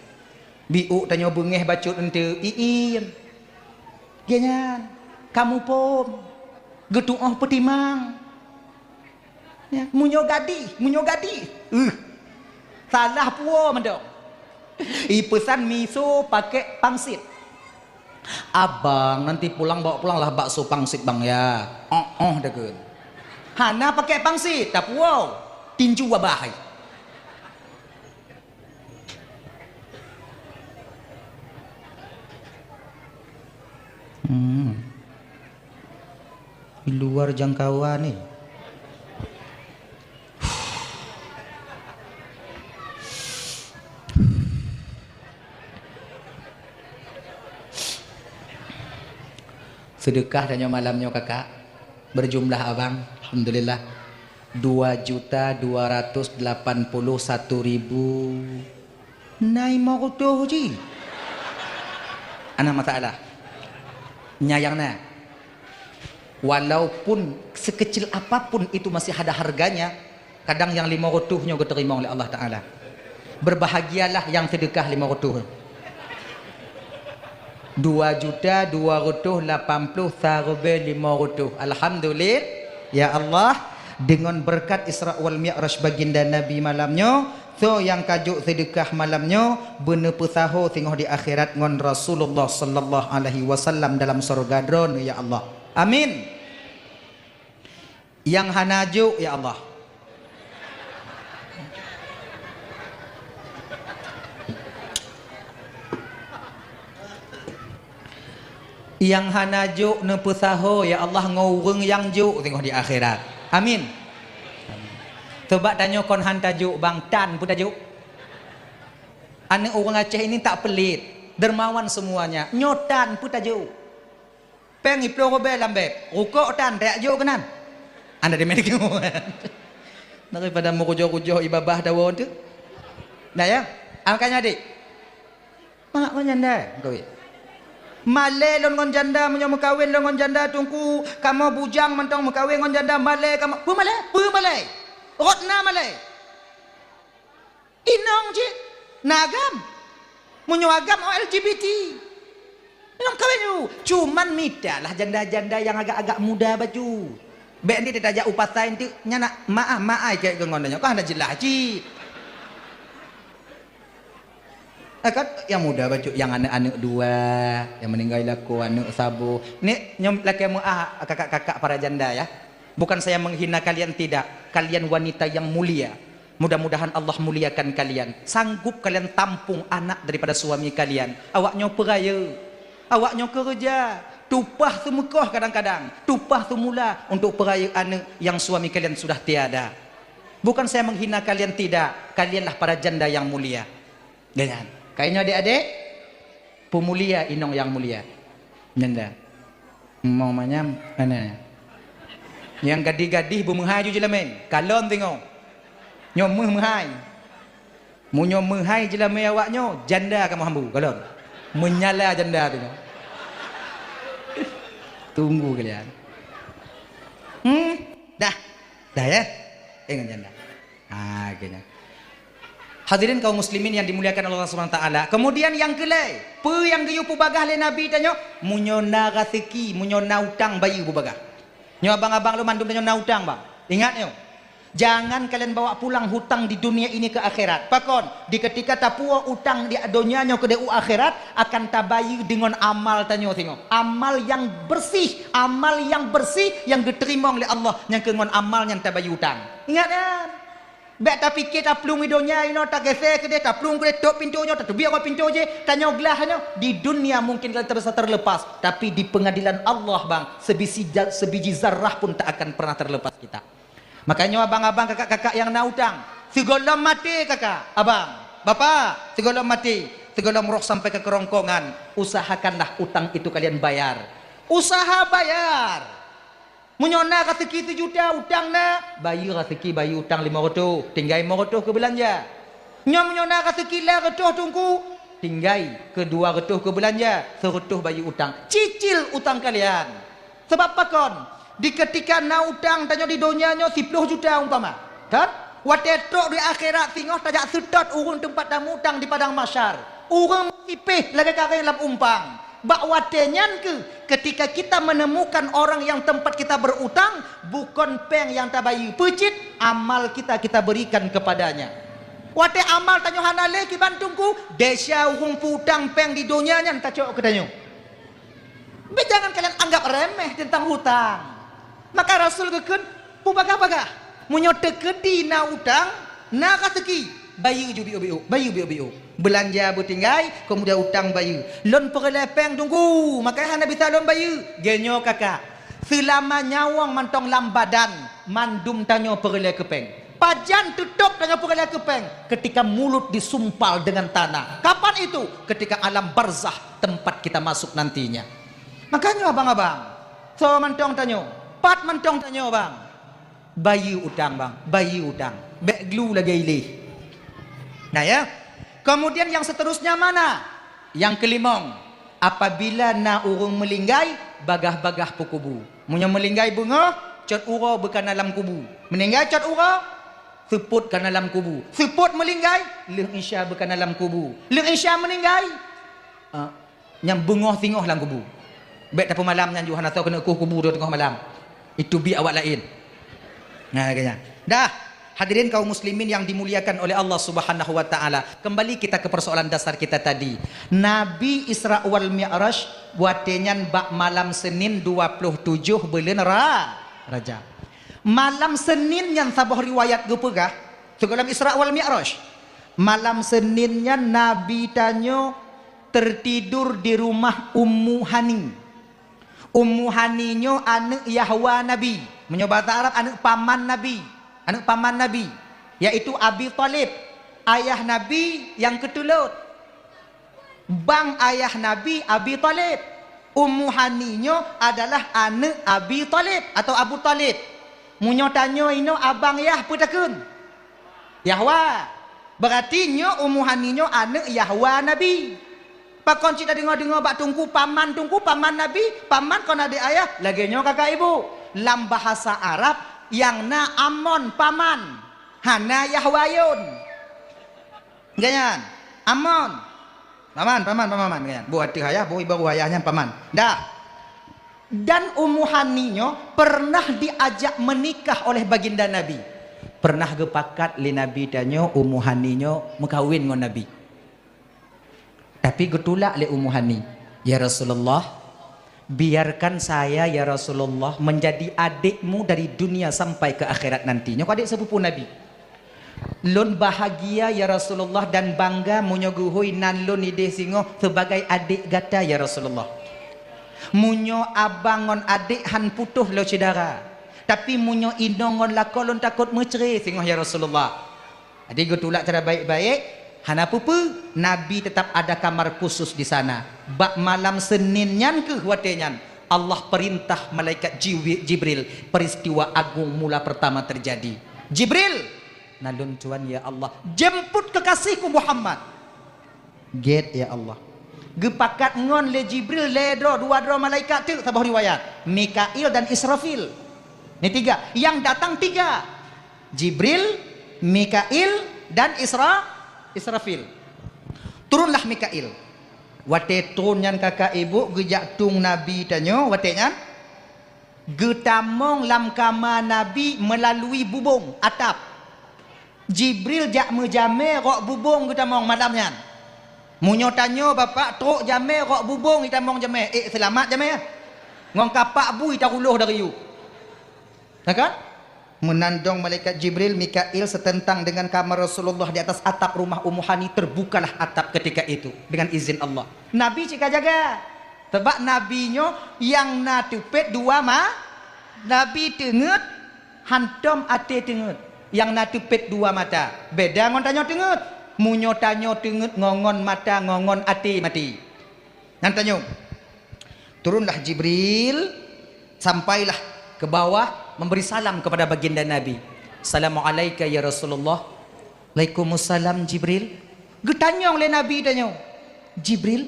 Biôk tanyoe beungéh bacut eunteuk, iim. Geuhnyan, kamoe phon, geutu'oh peutimang. Ya, meunyoe gadih, meunyoe gadih, uh, salah puwoe mantong. Ipeusan miso pakai pangsit. "Abang, nanti pulang bawa pulanglah bakso pangsit, Bang, ya." "Oh, oh," takheun. Hana pakai pangsit, tapuwoe. Tinju abah hai. Hmm. Di luar jangkauan ni. Seudeukah tanyoe malam nyoe, Kakak. Berjumlah abang, alhamdulillah, dua juta dua ratus delapan puluh satu ribu. Nai mo reutôh ji. Ana masalah. Nyang na. Walaupun sekecil apapun itu masih ada harganya, kadang nyang lima reutôh nyoe geuteurimong lé Allah Taala. Berbahagialah nyang seudeukah lima reutôh. Dua juta dua reutôh lapan ploh sareubée lima reutôh. Alhamdulillah, ya Allah, deungon beureukat Isra wal Mi'raj baginda Nabi malam nyoe, soe nyang ka jok seudeukah malam nyoe, beuneupeusaho singoh di akhirat ngon Rasulullah sallallahu alaihi wasallam dalam syurga Droeneuh, ya Allah. Amin. Nyang hana jok, ya Allah. Nyang hana jok neupeusaho, ya Allah, ngon ureuëng nyang jok singoh di akhirat. Amin. Coba tanyoe kon han tajok, bang, tan peue tajok? Aneuk ureuëng Aceh ini tak pelit, dermawan semuanya. Nyoe tan peue tajok? Péng iploh rubée lam beb, rukok tan tajak jok keunan. Anda di Medan. Daripada meurujoh-rujoh ibabah dawa tu. Nah ya, angkanya adik. Mak ngon janda meukawen. Malée lôn ngon janda, meunyoe meukawen lôn ngon janda, Teungku, kamoe bujang mantong meukawen ngon janda, malée kamoe. Peue malée? Peue malée? Rot na malée. Inong cit na agam. Meunyoe agam, oh, L G B T. Inong kawen ju. Cuman mitalah janda-janda nyang agak-agak muda bacut. Bék nanti tajak u pasai nanti, nyan nak maah, maai keu ngon nyoe. Kah na jeulaih cit. Eh, kan nyang muda bacut, nyang aneuk-aneuk dua, nyang meuninggai lakoe, aneuk saboh. Ni nyoe lakée meuah kakak-kakak para janda ya. Bukan saya menghina kalian, tidak. Kalian wanita yang mulia. Mudah-mudahan Allah muliakan kalian. Sanggup kalian tampung anak daripada suami kalian. Awaknyoe peurayeuk. Awaknyoe keureuja. Tupah seumeukoh kadang-kadang. Tupah seumula untuk peurayeuk aneuk yang suami kalian sudah tiada. Bukan saya menghina kalian, tidak. Kalianlah para janda yang mulia. Dengan. Kainyoe adik-adik, peumulia inong yang mulia. Nyanda. Mau manyam, mana? Nyang gadih-gadih beumeuhai ju jeulamé. Kalon teungoh. Nyoe meuh meuhai. Meunyoe meuhai jeulamé awaknyoe, janda kamoe hambu, kalon. Menyala janda teungoh. Tunggu kalian. Hmm, dah. Dah ya? Ingat janda. Ha, geunya. Hadirin kaum muslimin yang dimuliakan Allah Subhanahu wa taala. Kemudian yang keulai, peue nyang geuyue peubagah lé Nabi tanyoe? Meunyoe na raseuki, meunyoe na utang bayeue peubagah. Nyoe abang-abang lôn mandum tanyoe na utang, bang. Ingat nyoe. Jangan kalian bawa pulang hutang di dunia ini ke akhirat. Pakon? Di ketika tapuwoe utang di donya nyoe keudeh u akhirat, akan tabayeue deungon amal tanyoe singoh. Amal nyang bersih, amal nyang bersih nyang geuteurimong lé Allah nyang keu ngon amal nyang tabayeue utang. Ingat nyan. Bék tapike taplueng i donya inoe, tagése keudeh, taplueng keudeh, tôp pintoe nyoe, tateubiet rot pintoe jih, tanyoe glah nyoe. Di dunia mungkin kalian terasa terlepas, tapi di pengadilan Allah, bang, sebiji ja-, sebiji zarah pun tak akan pernah terlepas kita. Makanya abang-abang, kakak-kakak nyang na utang, sigohlom maté kakak, abang, bapak, sigohlom maté, sigohlom roh sampai ke kerongkongan, usahakanlah utang itu kalian bayar. Usaha bayar. Meunyoe na raseuki sijuta, utang na, bayeue raseuki, bayeue utang limong reutôh, tinggai limong reutôh keu beulanja. Nyoe meunyoe na raseuki lhèe reutôh, Teungku, tinggai keu dua reutôh keu beulanja, seureutôh bayeue utang. Cicil utang kalian. Sabab pakon? Di keutika na utang tanyoe di donya nyoe siploh juta umpama, kan? Watèe trok di akhirat singoh tajak seutôt ureueng teumpat tamutang di padang mahsyar. Ureueng sipéh lagèe karéng lam umpang. Bak watèe nyan keuh, ketika kita menemukan orang yang tempat kita berutang, bukon péng nyang tabayeue, peucit amal kita, kita berikan kepadanya. Watèe amal tanyoe hana lé kiban Teungku, desya ureueng peu-utang péng di donya nyan tacok keu tanyoe. Bèk jangan kalian anggap remeh tentang hutang. Maka Rasul geukheun, "Peubagah-bagah. Meunyoe teukeudi na utang, na raseuki, bayeue ju biôk-biôk, bayeue biôk-biôk. Beulanja beutinggai, keumudian utang bayeue. Lôn peureulèe péng Teungku, maka hana bisa lôn bayeue." Geuh nyoe kakak, seulama nyawöng mantong lam badan, mandum tanyoe peureulèe keu péng. Pajan teutôp tanyoe peureulèe keu péng? Ketika mulut disumpal dengan tanah. Kapan itu? Ketika alam barzakh, tempat kita masuk nantinya. Makanya abang-abang, soe mantong tanyoe, Pat mantong tanyoe, bang. Bayeue utang, bang. Bayeue utang. Bék glu lagée ileh. Nah, ya. Kemudian yang seterusnya mana? Yang kelimong, apabila na ureuëng meulinggai, bagah-bagah peukubu. Meunyoe meulinggai beungoh, cot uroe beukana lam kubu. Meuninggai cot uroe, seupôt kana lam kubu. Seupôt meulinggai, lheueh isya beukana lam kubu. Lheueh isya meuninggai, ah, nyang beungoh singoh lam kubu. Bék tapeumalam nyan ju hana soe keuneuk kueh kubu teungoh malam. Itu bi awak laén. Nah, lagée nyan. Dah, hadirin kaum muslimin yang dimuliakan oleh Allah Subhanahu wa taala. Kembali kita ke persoalan dasar kita tadi. Nabi Isra wal Mi'raj watée nyan bak malam Senin dua puluh tujoh buleuen Ra-, Rajab. Malam Senin nyan saboh riwayat geupeugah, sigohlom Isra wal Mi'raj. Malam Senin nyan Nabi tanyoe tertidur di rumah Ummu Hani. Ummu Hani nyoe aneuëk yahwa Nabi. Meunyoe bahasa Arab, aneuëk paman Nabi. Aneuëk paman Nabi, yaitu Abi Thalib, ayah Nabi nyang keutulot. Bang ayah Nabi Abi Thalib. Ummu Hani nyoe adalah aneuëk Abi Thalib atau Abu Thalib. Meunyoe tanyoe inoe abang yah peue takheun? Yahwa. Berarti nyoe Ummu Hani nyoe aneuëk yahwa Nabi. Pakon cit tadeungoe-deungoe bak teungku paman, teungku paman Nabi, paman kon adék ayah, lagée nyoe kakak ibu. Lam bahasa Arab nyang na amon paman, hana yahwa yon. Geuyan, amon. Paman, paman, paman, geuyan. Boh ateueh ayah, boh ibaroe ayah nyan paman. Dah. Dan Ummu Hani nyoe pernah diajak menikah oleh baginda Nabi. Pernah geupakat lé Nabi tanyoe Ummu Hani nyoe meukawen ngon Nabi. Tapi geutulak lé Ummu Hani, "Ya Rasulullah, biarkan saya, ya Rasulullah, menjadi adikmu dari dunia sampai ke akhirat nanti." Nyoe adék sepupu Nabi. "Lôn bahagia, ya Rasulullah, dan bangga meunyoe geuhôi nan lôn idéh singoh sebagai adék gata, ya Rasulullah. Meunyoe abang ngon adék han putôh lé syedara, tapi meunyoe inong ngon lakoe lôn takot meucré singoh, ya Rasulullah." Jadi geutulak cara baik-baik, hana peue-peue, Nabi tetap ada kamar khusus di sana. Bak malam Senin nyan keuh watée nyan, Allah perintah malaikat Jiwi-, Jibril, peristiwa agung mula pertama terjadi. "Jibril, na lôn tuan ya Allah, jemput kekasihku Muhammad." Gét ya Allah. Geupakat ngon lé Jibril lhée droe, dua droe malaikat teuk saboh riwayat, Mikail dan Israfil. Ni tiga, yang datang tiga. Jibril, Mikail, dan Isra-, Israfil. Turunlah Mikail. Watée trôn nyan kakak ibu geujak tueng Nabi tanyoe watée nyan, geutamong lam kama Nabi meulalui bubông atap. Jibril jak meujamé rok bubông geutamong malam nyan. Meunyoe tanyoe bapak trok jamé rok bubông itamong jamé, ék seulamat jamé. Ngon kapak bui taruloh dari yu. Na kan? Meunan dong malaikat Jibril, Mikail seuteuntang dengan kamar Rasulullah di atas atap rumah Ummu Hani, terbukalah atap ketika itu dengan izin Allah. Nabi cit ka jaga. Sabab Nabi nyoe nyang na teupet dua ma-, Nabi teungeut hantom até teungeut. Nyang na teupet dua mata. Beda ngon tanyoe teungeut. Meunyoe tanyoe teungeut ngon, ngon mata, ngon, ngon até maté. Nyan tanyoe. Turunlah Jibril, sampailah ke bawah memberi salam kepada baginda Nabi. "Assalamualaika ya Rasulullah." "Waalaikumsalam Jibril." Geutanyong lé Nabi tanyoe, "Jibril,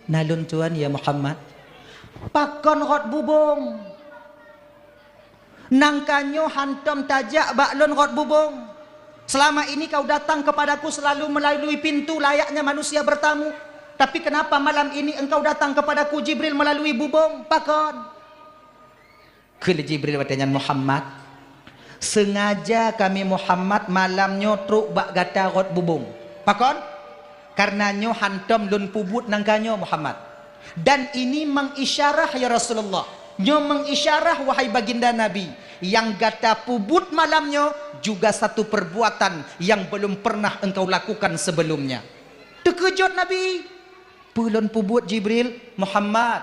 na lôn tuan ya Muhammad, pakon rot bubông?" Nangka nyoe hantom tajak bak lôn rot bubông. Selama ini kau datang kepadaku selalu melalui pintu layaknya manusia bertamu. Tapi kenapa malam ini engkau datang kepadaku, Jibril, melalui bubông? Pakon? Kheun lé Jibril watée nyan, "Muhammad, sengaja kami Muhammad malam nyoe trok bak gata rot bubông." Pakon? Kareuna nyoe hantom lôn peubuet nangka nyoe, Muhammad. Dan ini mengisyarah, ya Rasulullah. Nyoe mengisyarah, wahai baginda Nabi, yang gata peubuet malam nyoe juga satu perbuatan yang belum pernah engkau lakukan sebelumnya. Teukeujot Nabi. "Peue lôn peubuet, Jibril?" "Muhammad,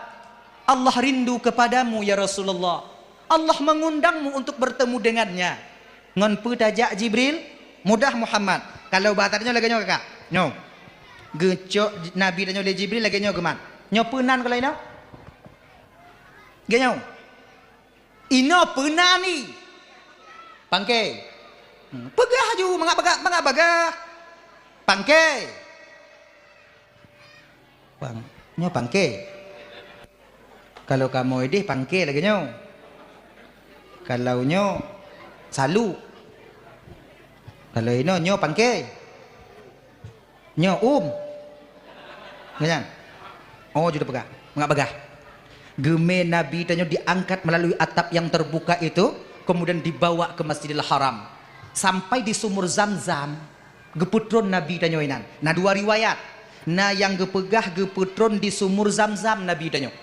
Allah rindu kepadamu, ya Rasulullah. Allah mengundangmu untuk bertemu dengannya." "Ngon peue tajak, Jibril?" "Mudah, Muhammad. Kalau bahasa tanyoe lagée nyoe, kakak. Nyoe. Geucok Nabi tanyoe lé Jibril lagée nyoe geumat. Nyoe peue nan kalau inoe?" Lagée nyoe. Inoe peuna ni. Pangke. Hmm, peugah ju, mangat bagah, mangat bagah. Pangke. Pang-, nyoe pangke. Kalau kamoe ideh pangke lagèe nyoe. Kalau nyoe salu. Kalau inoe nyoe pangke. Nyoe um. Nyan. Oh, ju tapeugah. Mangat bagah. Geumé Nabi tanyoe diangkat melalui atap yang terbuka itu, kemudian dibawa ke Masjidil Haram. Sampai di sumur Zamzam, geupeutron Nabi tanyoe inan. Na dua riwayat. Na nyang geupeugah geupeutron di sumur Zamzam Nabi tanyoe.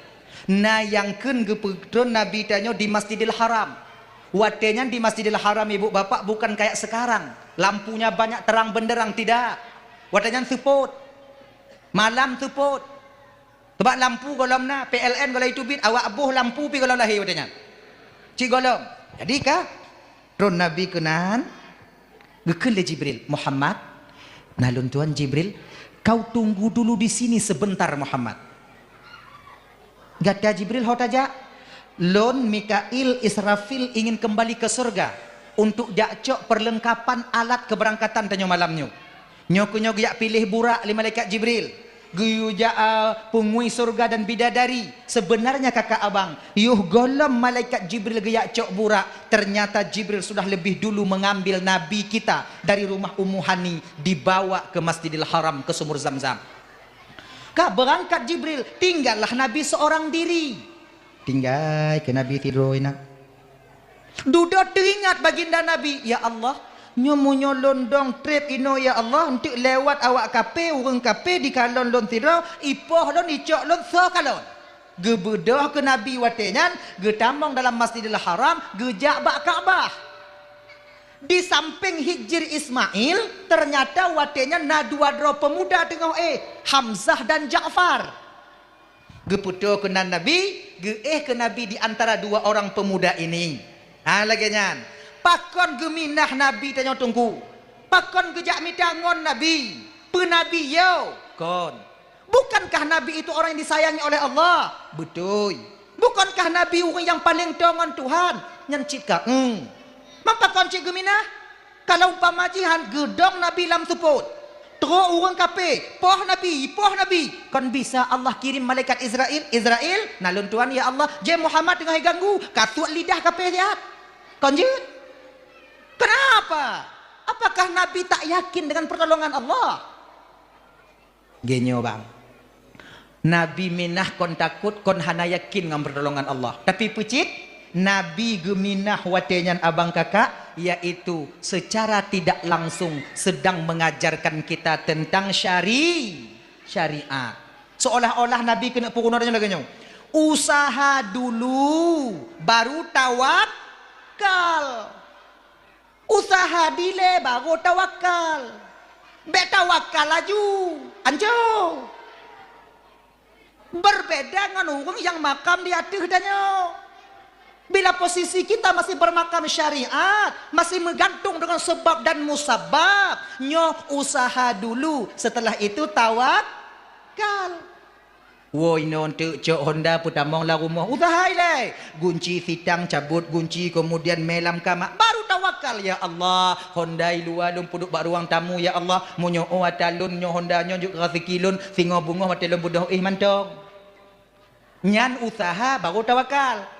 Na nyang kheun geupeutron Nabi tanyoe di Masjidil Haram. Watèe nyan di Masjidil Haram, ibu bapak, bukan kayak sekarang. Lampunya banyak terang benderang, tidak. Watèe nyan seupôt. Malam seupôt. Sebab lampu gohlom na, P L N gohlom teubiet, awak boh lampu pih gohlom lahé watèe nyan. Cit gohlom. Jadi ka tron Nabi keunan, geukheun lé Jibril, "Muhammad," "Na lôn tuan Jibril." "Kau tunggu dulu di sini sebentar, Muhammad." "Gata Jibril ho tajak?" "Lôn, Mikail, Israfil ingin kembali ke surga untuk jak cok perlengkapan alat keberangkatan tanyoe malam nyoe." Nyoe keuh nyoe geujak piléh burak lé malaikat Jibril. Geuyue jak, a, peungui surga dan bidadari. Sebenarnya kakak abang, yoh gohlom malaikat Jibril geujak cok burak, ternyata Jibril sudah lebih dulu mengambil Nabi kita dari rumah Ummu Hani, dibawa ke Masjidil Haram, ke Sumur Zamzam. Ka beurangkat Jibril, tinggallah Nabi seorang diri. Tinggai keu Nabi sidroe inan. Dudoe teuingat baginda Nabi, "Ya Allah, nyoe meunyoe lôn dong treb inoe ya Allah, eunteuk lewat awak kaphé, ureuëng kaphé jikalon lôn sidroe, ipoh lôn, icok lôn, soe kalon?" Geubeudôh keu Nabi watée nyan, geutamong dalam Masjidil Haram, geujak bak Ka'bah. Di sampéng Hijir Ismail, teunyata watée nyan na dua droe peumuda teungoh éh, Hamzah dan Ja'far. Geupeutoe keunan Nabi, geuéh keu Nabi di antara dua orang pemuda ini. Ha, lagée nyan. Pakon geuminah Nabi tanyoe Teungku? Pakon geujak mita ngon Nabi? Peue Nabi yo? Kon. Bukankah Nabi itu orang yang disayangi oleh Allah? Beutôi. Bukankah Nabi ureuëng nyang paleng toe ngon Tuhan? Nyan cit ka, hmm. Mapa kon cit geuminah? Kalau umpama jihan geudong Nabi lam seupôt, trok ureuëng kaphé, poh Nabi, poh Nabi, kon bisa Allah kirim malaikat Israel, "Israel, na lôn tuan ya Allah, jeh Muhammad teungoh jiganggu, kasuet lidah kaphé siat." Kon jeuet? Kenapa? Apakah Nabi tak yakin dengan pertolongan Allah? Geunyoe bang, Nabi minah kon takot, kon hana yakin ngon pertolongan Allah. Tapi peue cit, Nabi geuminah watée nyan abang kakak, yaitu secara tidak langsung sedang mengajarkan kita tentang syari-, syariat. Seolah-olah Nabi keuneuk peurunoe lagée nyoe, "Usaha dulu, baru tawakal." Usaha dilée barô tawakal. Bék tawakal laju. Anco. Berbeda ngon ureuëng nyang makam di ateueh tanyoe. Bila posisi kita masih bermakam syariat, masih meugantung dengan sebab dan musabab, nyoe usaha dulu, setelah itu tawakal. Woe inoe eunteuk cok honda peutamong lam rumoh, usaha ilée. Gunci sitang cabot gunci, kemudian mé lam kama, baru tawakal, "Ya Allah, honda i luwa lôn peuduek bak ruang tamu, ya Allah. Meunyoe ata lôn nyoe honda nyoe jeuet keu raseuki lôn, singoh beungoh watée lôn beudôh éh mantong." Nyan usaha baru tawakal.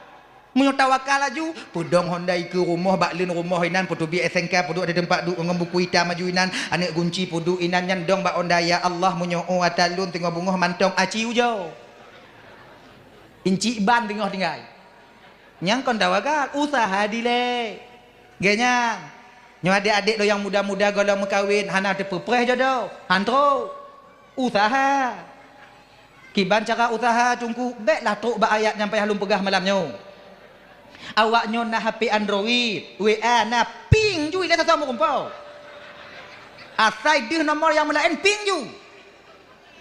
Meunyoe tawakal laju, peudong honda ikeue rumoh bak leuen rumoh inan, peuteubiet S N K peuduek di teumpat duek ngon buku itam laju inan, aneuëk gunci peuduek inan nyan dong bak honda, "Ya Allah, meunyoe ata lôn teungoh beungoh mantong aci ujoe. Incik ban teungoh tinggai." Nyang kon tawakal, usaha dilée. Geuh nyan. Nyoe adék-adék lôn nyang muda-muda gohlom meukawen, hana teupeupreh jodoh. Han trok. Usaha. Kiban cara usaha Teungku, béklah trok bak ayat nyang payah lôn peugah malam nyoe. Awak nyoe na H P Android, W A na, ping ju ilée sasoe meurumpok. Asai deuh nomor nyang meulaén ping ju.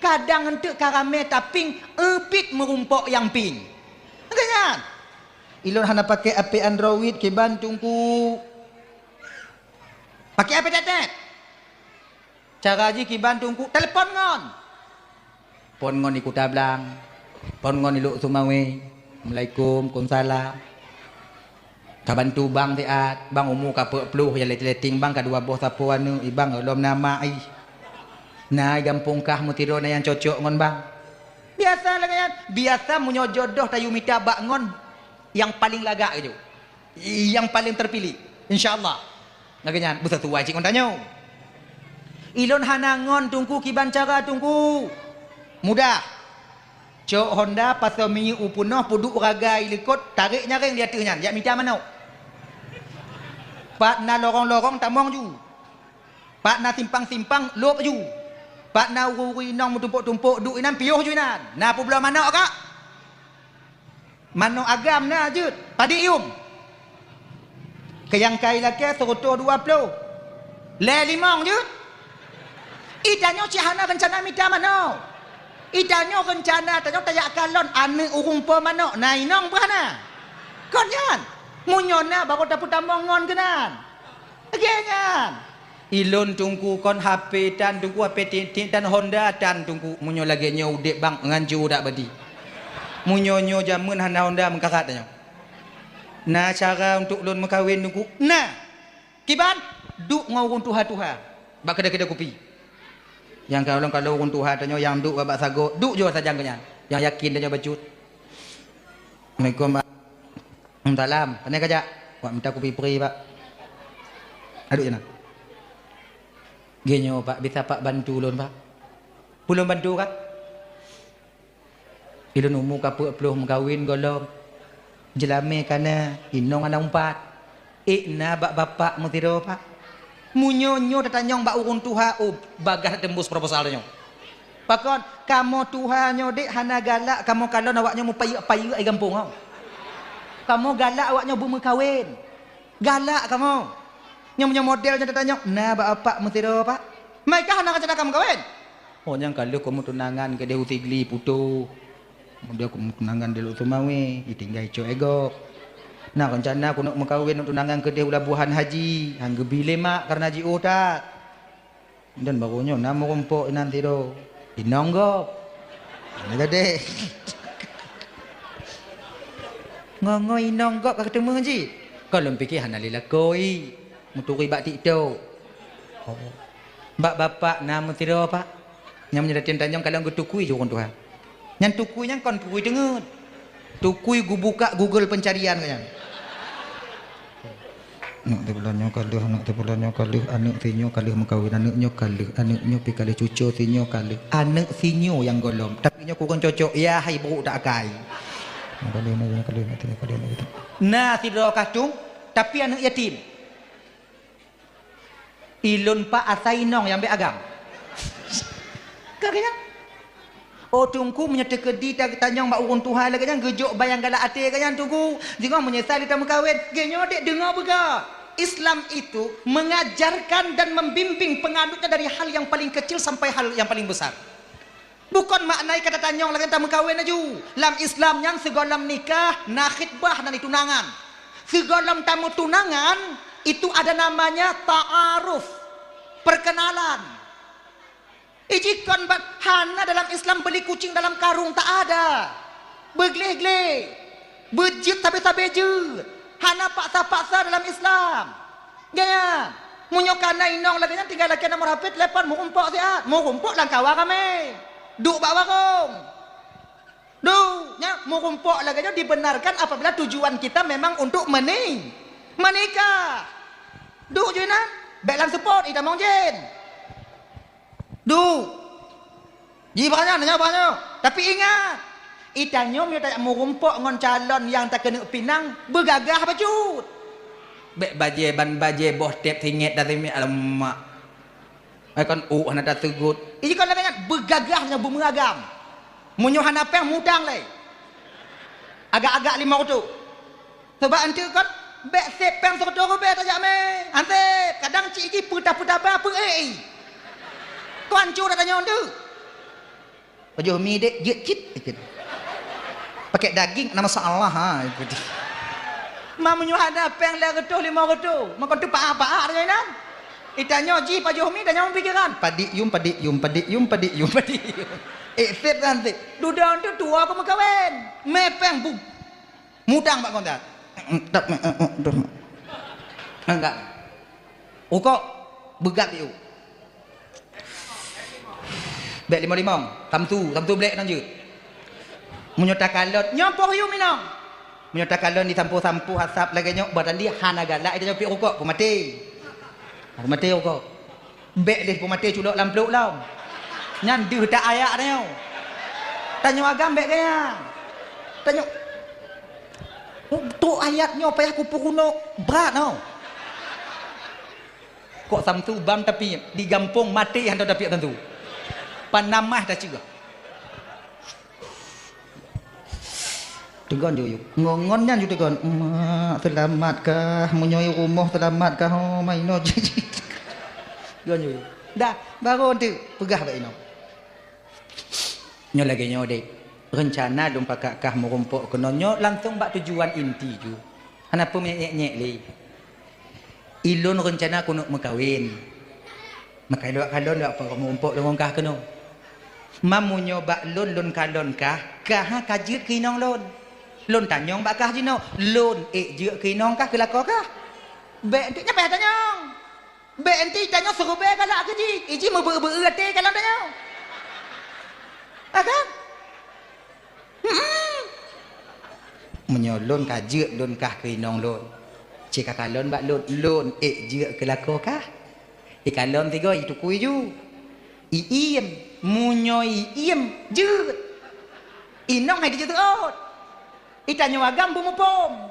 Kadang eunteuk ka ramé taping, eubit meurumpok nyang ping. Lagée nyan. Ilôn hana pakai H P Android kiban Teungku. Pakai H P tetet. Cara jih kiban Teungku, telepon ngon. Phon ngon di Kuta Blang. Phon ngon di Lhokseumawe. Assalamualaikum, waalaikumsalam. Ka bantu bang siat, bang umu ka peuet ploh, ya letting bang ka dua boh sapo aneuk, i bang lom nama ih. Na i gampông kah meusidroe na nyang cocok ngon bang. Biasa lagèe nyan, biasa meunyoe jodoh tayue mita bak ngon nyang paleng lagak keujeuet. Nyang paleng terpilih, insya Allah. Lagèe nyan, beusasuai cit ngon tanyoe. Ilôn hana ngon Teungku, kiban cara Teungku. Mudah. Cok honda, pasoe minyeuk u peunoh, peuduek ragai likot, tarek nyareng di ateueh nyan, jak mita manok. Pat na lorong-lorong tamong ju. Pat na simpang-simpang lôb ju. Pat na ureueng-ureueng inong meutumpôk-tumpôk duek inan piôh ju inan. Na peubloe manok kak? Manok agam na jeuet, padit yum. Keu nyang kai lakèe seureutôh dua ploh. Lhèe limong jeuet. Ih, tanyoe cit hana reuncana mita manok. Ih, tanyoe reuncana tanyoe tajak kalon aneuk ureueng po manok, na inong beuh na. Kon nyan. Meunyoe na, barô tapeutamong ngon keunan. Lagèe nyan. Ilôn Teungku kon H P tan Teungku, H P tiek-tiek tan, honda tan Teungku. Meunyoe lagèe nyoe udép bang, ngancu dak badi. Meunyoe nyoe jameun hana honda meukarat tanyoe. Na cara untuk lôn meukawen Teungku? Na. Kiban? Duek ngon ureueng tuha-tuha. Bak keudè-keudè kupi. Nyang kalon-kalon ureueng tuha tanyoe nyang duek bak sagoe, duek ju sajan keu nyan. Nyang yakin tanyoe bacut. Assalamualaikum, Pak. Salam. Pane kajak? Wak mita kupi pri, Pak. Aduh, jana. Geuh nyoe, Pak, bisa Pak bantu lôn, Pak? Peue lôn bantu, Kak? Ilôn umu ka peuet ploh meukawen gohlom. Jeulamé ka na, inong hana umpat. Ék na bak bapak meusidroe, Pak. Meunyoe nyoe tatanyong bak ureueng tuha, oh, bagaih teumbus proposal nyoe. Pakon, kamoe tuha nyoe dek hana galak kamoe kalon awak nyoe meupayeuk-payeuk di gampông nyoe. Kamoe galak awak nyoe beumeukawen. Galak kamoe. Nyoe meunyoe model nyoe tatanyong, na bak bapak meusidroe, Pak? Meukah hana rencana ka meukawen? Oh, nyang ka lheueh keu meutunangan keudeh u Sigli putôh. Kemudian keu meutunangan di Lhokseumawe, ditinggai cok e gob. Na rencana keuneuk meukawen, tunangan keudeh u Labuhan Haji, han geubi lé mak kareuna jiôh that. Dan baru nyoe na meurumpok inan sidroe. Inong gob. Hana gadeh. Ngo-ngo inong gob ka teumé jih. Kon lôn pike hana lé lakoe. Meuturi bak TikTok. Oh. Bak bapak na meusidroe, Pak. Nyang meunyoe latihan tanyong kalon geutukui ju ureueng tuha. Nyan tukui nyan kon tukui teungeut. Tukui geubuka Google pencarian nyan. Aneuk teuh bulan nyoe ka lheueh, aneuk teuh bulan nyoe ka lheueh, aneuk teuh nyoe ka lheueh meukawen, aneuk nyoe ka lheueh, aneuk nyoe pi ka lheueh, cucoe teuh nyoe ka lheueh, aneuk teuh nyoe nyang gohlom, tapi nyoe kureueng cocok, ya hai brôk tak akai. Nyoe ka lheueh, nyoe ka lheueh, nyoe ka lheueh, nyoe ka lheueh. Na sidroe kah tueng, tapi aneuk yatim. Ilôn pak asai inong nyang bèk agam. Ka keuh nyan. Oh, Teungku, meunyoe teukeudi ta-, tanyong bak ureueng tuha lagèe nyan, geujok ban nyang galak até lagèe nyan, Teungku. Singoh meunyeusai lé tameukawen. Geuh nyoe dek deungoe beugah. Islam itu mengajarkan dan membimbing penganutnya dari hal yang paling kecil sampai hal yang paling besar. Bukon makna kata tanyong lagèe tameukawen laju. Lam Islam nyan sigohlom nikah na khitbah, na tunangan. Sigohlom tameutunangan itu ada namanya ta'aruf, perkenalan. Iji kon ban hana dalam Islam beli kucing dalam karung, tak ada. Beugleh-gleh, beujeuet sabe-sabe jeuet. Hana paksa-paksa dalam Islam. Gaya, meunyoe kana inong lagèe nyan tinggai lakèe nomor H P, telepon, meurumpok siat, meurumpok lam kawa ramè. Duek bak warong. Duek, nyan meurumpok lagèe nyoe dibenarkan apabila tujuan kita memang untuk meni-, menikah. Duek ju inan, bèk lam seupôt, itamong jén. Duek. Ji bak nyan, nyoe bak nyoe. Tapi ingat, itanyoe meunyoe tajak meurumpok ngon calon nyang takeuneuk pinang, beugagah bacut. Bèk bajèe ban bajèe boh tép singét dan simiet, alamak. Ai kon ôk hana taseugot. Iji kon lagèe nyan, beugagah nyoe beumeuagam. Meunyoe hana péng, mutang lé. Agak-agak limong reutôh. Sabab eunteuk kon, bèk sép péng sireutoh ribèe tajak mé. Ansép, kadang cit jih peutah-peutah ba peuék i. Kon hanco that tanyoe eunteuk. Pajoh mi dek, jeuet cit, ikut. Pakai daging, na masalah, ha, ikut. Ma meunyoe hana péng lhèe reutôh, limong reutôh, meuko teupaah-paah tanyoe inan. Itanyoe jih pajoh mi, tanyoe pikiran. Padik yum, padik yum, padik yum, padik yum, padik yum. Eh, sép kan sép. Dudoe eunteuk tuwoe keu meukawen. Mé péng bu. Mutang bak kontak. Enggak. Rukok, beugat yuk. Bèk limong-limong, tamtu, tamtu bèk nan jeuet. Meunyoe takalon, nyoe poh yum inong. Meunyoe takalon disampôh-sampôh asap lagèe nyoe, bah tandi hana galak ita nyoe piep rukok, peumaté. Peumaté rukok. Bèk lé peumaté culok lam plôk lom. Nyan deuh tak ayak tanyoe. Tanyoe agam bèk gaya. Tanyoe, trok ayat nyoe payah kupeurunoe brat nyoe. Kok samtu bang tapi di gampông maté hana tapi tentu. Panamah dah cegah. Teugon ju yuk. Ngon-ngon nyan ju teugon. Mak, seulamat kah? Meunyoe i rumoh seulamat kah? Oh, maino. Teugon ju yuk. Dah, baru tu peugah bak inoe. Nyoe lagèe nyoe deh. Reuncana lôn pakat kah meurumpok keunoe nyoe langsong bak tujuan inti ju. Hana peue meunyek-nyek lé. Ilôn reuncana keuneuk meukawen. Maka ilôn kalon dak peurumpok lôn ngon kah keunoe. Meunyoe bak lôn, lôn kalon kah, kah ka jeuet keu inong lôn. Lôn tanyong bak kah jinoe, lôn ék jeuet keu inong kah, keu lakoe kah? Bèk enteuk nyan payah tanyong. Bèk enteuk tanyoe siribèe galak keu jih, iji meubeu-beu até kalon tanyoe. Ah, kan? Hmm. Meunyoe lôn ka jeuet lôn kah keu inong lôn, cit ka kalon bak lôn, lôn ék jeuet keu lakoe kah? Ikalon sigoe itukui ju. Iem, meunyoe iem, jeuet. Inong hai dijeuet seuôt. Itanyoe agam beumuphom.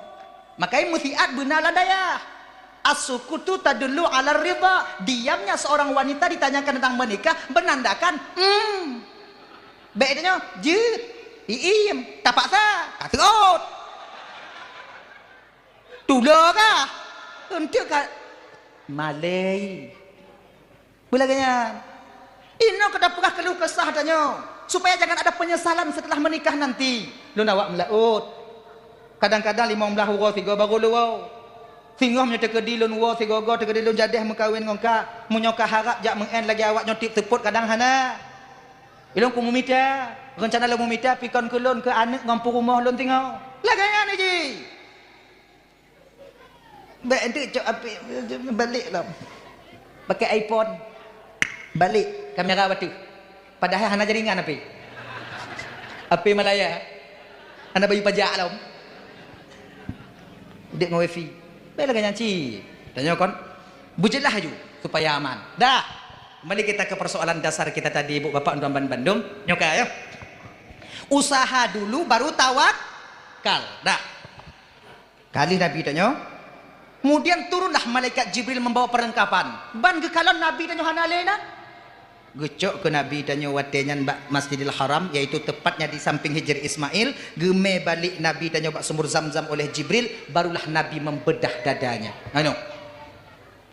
Maka meusiat beuna lam dayah. As-sukutu tadullu 'ala ridha. Diamnya seorang wanita ditanyakan tentang menikah menandakan, hmm. Bèk tanyoe, jeuet. Iem, tapaksa, taseuôt. Tulo kah? Enteuk ka malèe. Beulagèe nyan. Inoe keu tapeugah keuluh kesah tanyoe, supaya jangan ada penyesalan setelah menikah nanti. Lôn awak meulaôt. Kadang-kadang limong blaih uroe sigoe baru lôn woe. Singoh meunyoe teukeudi lôn woe sigoe-goe, teukeudi lôn jadeh meukawen ngon kah, meunyoe kah harab jak meu'en lagèe awak nyoe tiep seupôt kadang hana. Ilôn ku meumita, reuncana lôn meumita pikon keu lôn keu aneuk ngon peurumoh lôn singoh. Lagèe nyan jih. Bèk enteuk cok apé balek lom. Pakai iPhone. Balek kamera bateue. Padahai hana jaringan apé. Apé Malaya. Hana bayeue pajak lom. Udép ngon wifi. Bèk lagèe nyan cit. Tanyoe kon beujeulaih aju supaya aman. Dah. Kembali kita ke persoalan dasar kita tadi, Ibu Bapak dan Tuan bandum. Nyoe ka ya. Usaha dulu baru tawakal. Dah. Kalih Nabi tanyoe, kemudian turunlah malaikat Jibril membawa perlengkapan. Ban geukalon Nabi tanyoe hana lé na. Geucok keu Nabi tanyoe watèe nyan bak Masjidil Haram, yaitu tepatnya di samping Hijr Ismail. Geumè balek Nabi tanyoe bak sumur Zamzam oleh Jibril, barulah Nabi membedah dadanya. Anu.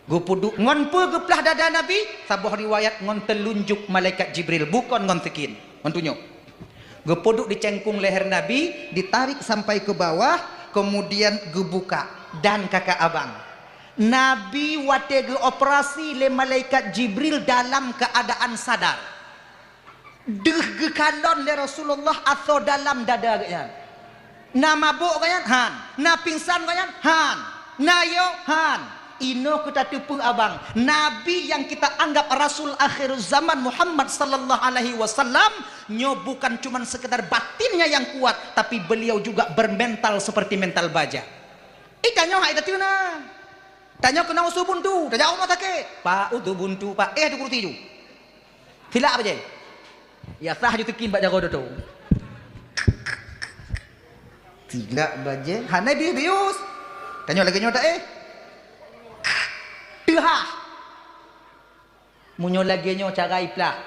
Geupeuduek ngon peue geuplah dada Nabi? Saboh riwayat ngon teulunjuk malaikat Jibril, bukon ngon sikin, ngon tunyok. Geupeuduek di cengkung leher Nabi, ditarik sampai ke bawah, kemudian geubuka dan kakak abang. Nabi watèe geuoperasi lé malaikat Jibril dalam keadaan sadar. Deuh geukalon lé Rasulullah asoe dalam dada geuhnyan. Na mabök geuhnyan? Han. Na pingsan geuhnyan? Han. Na yo? Han. Inoe keu tateupeue abang, Nabi yang kita anggap Rasul akhir zaman Muhammad sallallahu alaihi wasallam, nyoe bukan cuman sekedar batinnya yang kuat, tapi beliau juga bermental seperti mental baja. Eh, tanyoe hai tateuna. Tanyoe keunong su buntu, tajak rumoh sakét. Pak, usu buntu, Pak. Eh, tu kursi ju. Silak bajèe. Ya sah ju sikin bak jaroe doto. Silak bajèe, hana bius-bius. Tanyoe lagèe nyoe tak eh? Teuhah. Meunyoe lagèe nyoe cara iplah.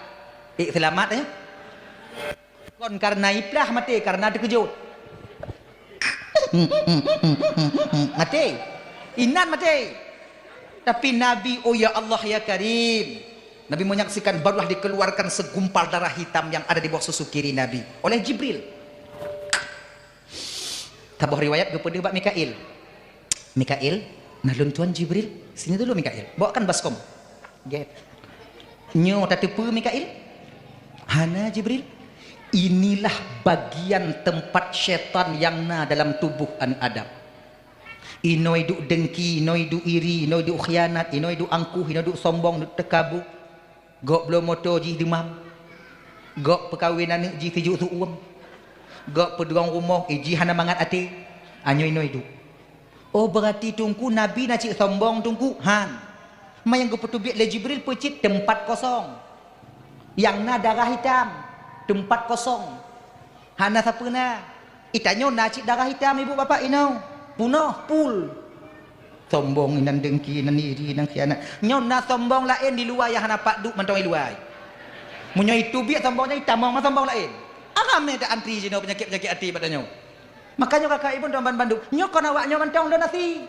Eh, seulamat eh. Kon karena iplah maté, karena teukeujot. Maté. Inan maté. Tapi Nabi, oh ya Allah ya Karim. Nabi menyaksikan barulah dikeluarkan segumpal darah hitam yang ada di bawah susu kiri Nabi oleh Jibril. Saboh riwayat geupeudeuh bak Mikail. Mikail, nah lôn tuan Jibril, sini dulu Mikail. Bawakan baskom. Gét. Nyoe tateupeue Mikail? Hana Jibril. Inilah bagian tempat syaitan yang na dalam tubuh aneuk Adam. Inoe duek dengki, inoe duek iri, inoe duek khianat, inoe duek angkuh, inoe duek sombong, duek teukabu. Gob bloe moto jih deumam. Gob peukawen aneuk jih sijuek su uem. Gob peudrong rumoh, ih, jih hana mangat até. Anyoe inoe duek. Oh, beurati Teungku Nabi na cit sombong Teungku? Han. Ma nyang geupeuteubiet lé Jibril peucit teumpat kosong. Nyang na darah itam, teumpat kosong. Hana sapeue na. Itanyoe na cit darah itam, ibu bapak inoe. Punoh, pul. Sombong inan, dengki inan, iri inan, khianat. Nyoe na sombong laén di luwa nyang hana pat duek mantong i luwa. Meunyoe iteubiet sombong nyan, itamong ma sombong laén. Ramé ta antri jinoe peunyakét-peunyakét até bak tanyoe. Makajih kakak ibu dan ban bandum, nyoe kon awak nyoe mantong lôn asi.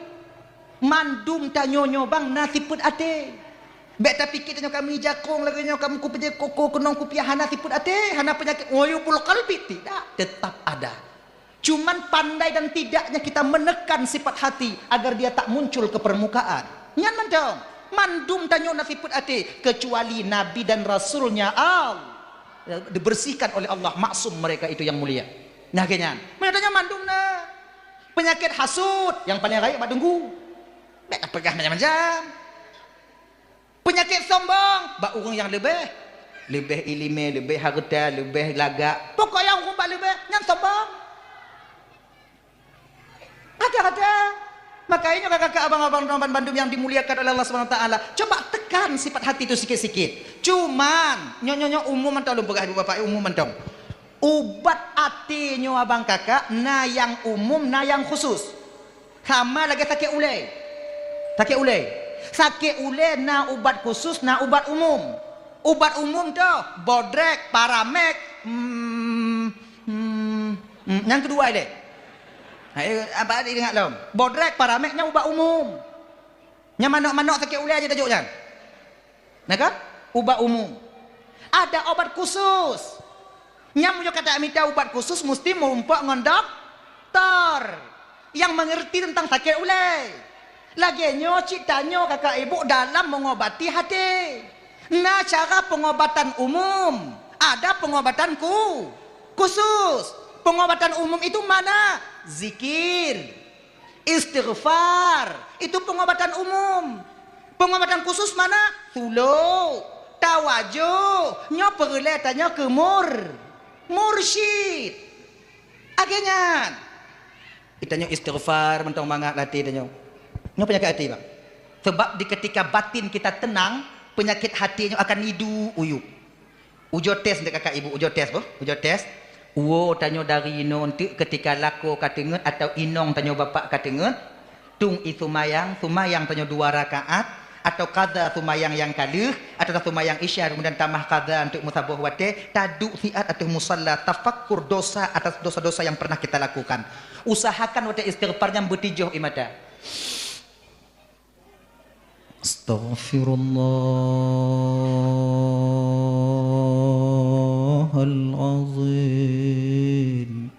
Mandum tanyoe nyoe bang na sifeuet até. Bék tapike tanyoe kami jakong lagée nyoe, kami kupi koko keunong kupiah, hana sifeuet até, hana peunyakét uyubul qalbi, tidak, tetap ada. Cuman pandai dan tidaknya kita menekan sifat hati agar dia tak muncul ke permukaan. Nyan mantong, mandum tanyoe na sifeuet até, kecuali Nabi dan Rasulnya Allah dibersihkan oleh Allah, maksum mereka itu yang mulia. Nah, lagée nyan. Meunyoe tanyoe mandum na. Peunyakét hasut nyang paleng rayeuk bak Teungku. Bék tapeugah macam-macam. Peunyakét sombong bak ureuëng nyang leubeh, leubeh iéleumé, leubeh hareuta, leubeh lagak. Pokok nyang ureuëng bak leubeh nyan sombong. Kata-kata. Makajih kakak-kakak, abang-abang, teman bandum nyang dimuliakan oleh Allah Subhanahu Wa Taala, coba tekan sifat hati tu sikit-sikit. Cuman nyoe, nyoe, nyoe umum mantong, lôn peugah ibu bapak, umum mantong. Ubat até nyoe abang kakak na nyang umum, na nyang khusus. Sama lagée sakét ulée. Sakét ulée. Sakét ulée na ubat khusus, na ubat umum. Ubat umum tu bodrek, paramek, hmm, hmm, hmm, nyang keudua ilée. Hai, apa ingat lom? Bodrek, paramek nyan ubat umum. Nyang manok-manok sakét ulée aja tajok nyan. Nah kan? Ubat umum. Ada obat khusus. Nyang meunyoe ka tamita ubat khusus, musti meurumpok ngon doktor nyang mengerti tentang sakét ulée. Lagée nyoe cit tanyoe kakak ibu dalam mengobati hati. Na cara pengobatan umum, ada pengobatan khu-, khusus. Pengobatan umum itu mana? Zikir. Istighfar, itu pengobatan umum. Pengobatan khusus mana? Suluk, tawajuh, nyoe peureulée tanyoe keu mur-, mursyid. Lagée nyan. Tanyoe istighfar mantong mangat lam até tanyoe. Nyoe peunyakét até, bang. Sebab di ketika batin kita tenang, peunyakét até nyoe akan iduek uyub. Ujoe tes dek kakak ibu, ujoe tes boh, ujoe tes. Uwoe tanyoe dari inoe enteuk keutika lakoe ka teungeut atawa inong tanyoe bapak ka teungeut, tueng ie seumayang, seumayang tanyoe dua rakaat, atawa qadha seumayang nyang ka lheueh, atawa seumayang isya kemudian tamah qadha enteuk meusaboh watée, taduek siat ateueh musalla, tafakkur dosa atas dosa-dosa yang pernah kita lakukan. Usahakan watée istighfar nyan beutijoh ie mata. Astaghfirullahalazim.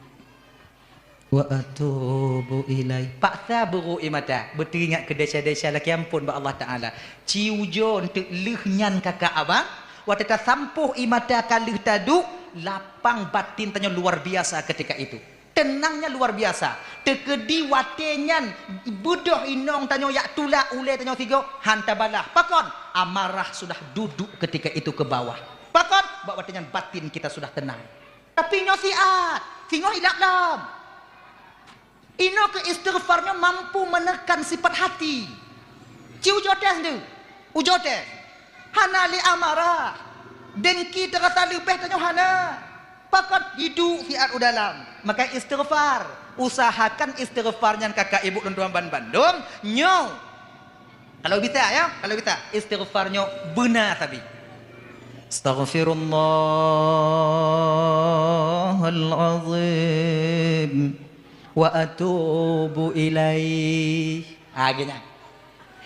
Wa atubu ilaih. Paksa beurôk ie mata, beuteuingat keu desya-desya lakée amphon bak Allah Taala. Ci ujoe enteuk lheueh nyan kakak abang, watée tasampôh ie mata ka lheueh taduek, lapang batin tanyoe luar biasa ketika itu. Teunangnya luar biasa. Teukeudi watée nyan beudôh inong tanyoe jak tulak ulée tanyoe sigoe, han tabalah. Pakon? Amarah sudah duduk ketika itu ke bawah. Pakon? Bak watée nyan batin kita sudah tenang. Tapi nyoe siat, singoh ilap lom. Inoe keu istighfar nyoe mampu menekan sifat hati. Ci ujoe tes tu. Ujoe tes. Hana lé amarah. Dengki teurasa leubeh tanyoe hana. Pakon? Iduek siat u dalam. Maka istighfar. Usahakan istighfar nyan kakak ibu lôn tuan ban bandum. Nyoe. Kalau bisa ya, kalau bisa. Istighfar nyoe beuna sabe. Astaghfirullahalazim. Wa atubu ilaih. Ha, geuh nyan.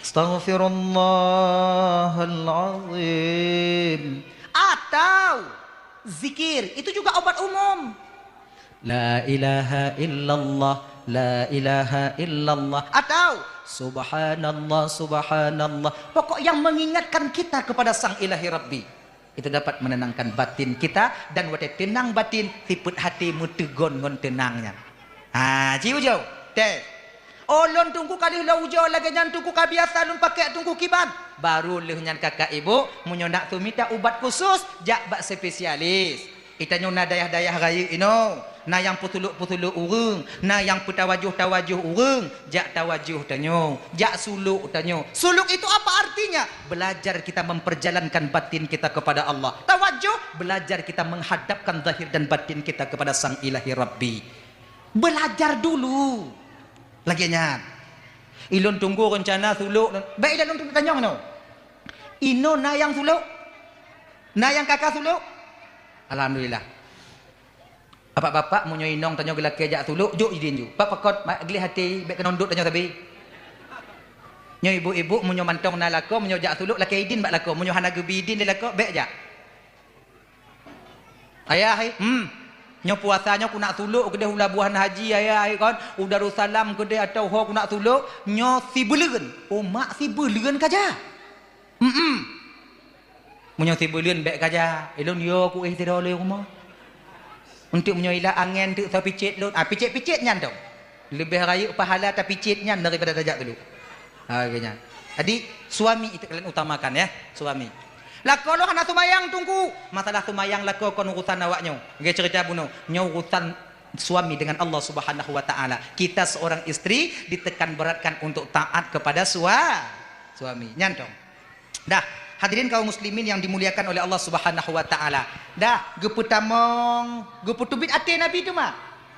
Astaghfirullahalazim. Atau zikir, itu juga obat umum. La ilaha illallah, la ilaha illallah. Atau subhanallah, subhanallah. Pokok yang mengingatkan kita kepada Sang Ilahi Rabbi. Itu dapat menenangkan batin kita, dan watée teunang batin, sifeuet até meuteugon ngon teunang nyan. Ha, ci ujoe. Teh. Oh, lôn Teungku ka lheueh lôn ujoe lagèe nyan Teungku, ka biasa lôn pakèk Teungku kiban. Baru lheueh nyan kakak ibu, meunyoe nak sumita ubat khusus, jak bak spesialis. Itanyoe na dayah-dayah rayeuk inoe, na nyang peusuluk-peusuluk ureueng, na nyang peutawajoh-tawajoh ureueng, jak tawajoh tanyoe, jak suluk tanyoe. Suluk itu apa artinya? Belajar kita memperjalankan batin kita kepada Allah. Tawajoh, belajar kita menghadapkan zahir dan batin kita kepada Sang Ilahi Rabbi. Belajar dulu. Lagèe nyan. Ilôn tunggu rencana suluk. Bèk ilôn tunggu tanyong nyoe. Inoe na nyang suluk? Na nyang kaka suluk? Alhamdulillah. Bapak-bapak, meunyoe inong tanyoe geulakèe jak suluk, jok idin ju. Bak pakon, ma-, gleh até, bèk keunong dot tanyoe sabe. Nyoe ibu-ibu, meunyoe mantong na lakoe, meunyoe jak suluk, lakèe idin bak lakoe. Meunyoe hana geubi idin lé lakoe, bèk jak. Ayah, eh, hmm. Nyoe puasa nyoe ku nak suluk keudeh u Labuhan Haji, ayah, eh, kon. U Darussalam keudeh atau ho ku nak suluk. Nyoe sibuleuen. Oh, mak sibuleuen ka jak. Hmm. Meunyoe sibuleuen bèk ka jak. Ilôn yo ku éh sidroe lé rumoh. Untuk meunyoe ilah angèn teuk sa picet lôn. Ah, picet-picet nyan dong. Leubeh rayeuk pahala tapicet nyan daripada tajak suluk. Ha, lagèe nyan. Jadi, suami itu kalian utamakan, ya, suami. Lakoe lôn hana seumayang, Teungku. Masalah seumayang lakoe kon urusan awak nyoe. Lagèe cerita bunoe. Nyoe urusan suami dengan Allah Subhanahu wa Ta'ala. Kita seorang istri ditekan beratkan untuk taat kepada sua-, suami. Nyan dong. Dah, hadirin kaum muslimin yang dimuliakan oleh Allah Subhanahu wa Ta'ala. Dah, geupeutamong, geupeuteubiet até Nabi teuma.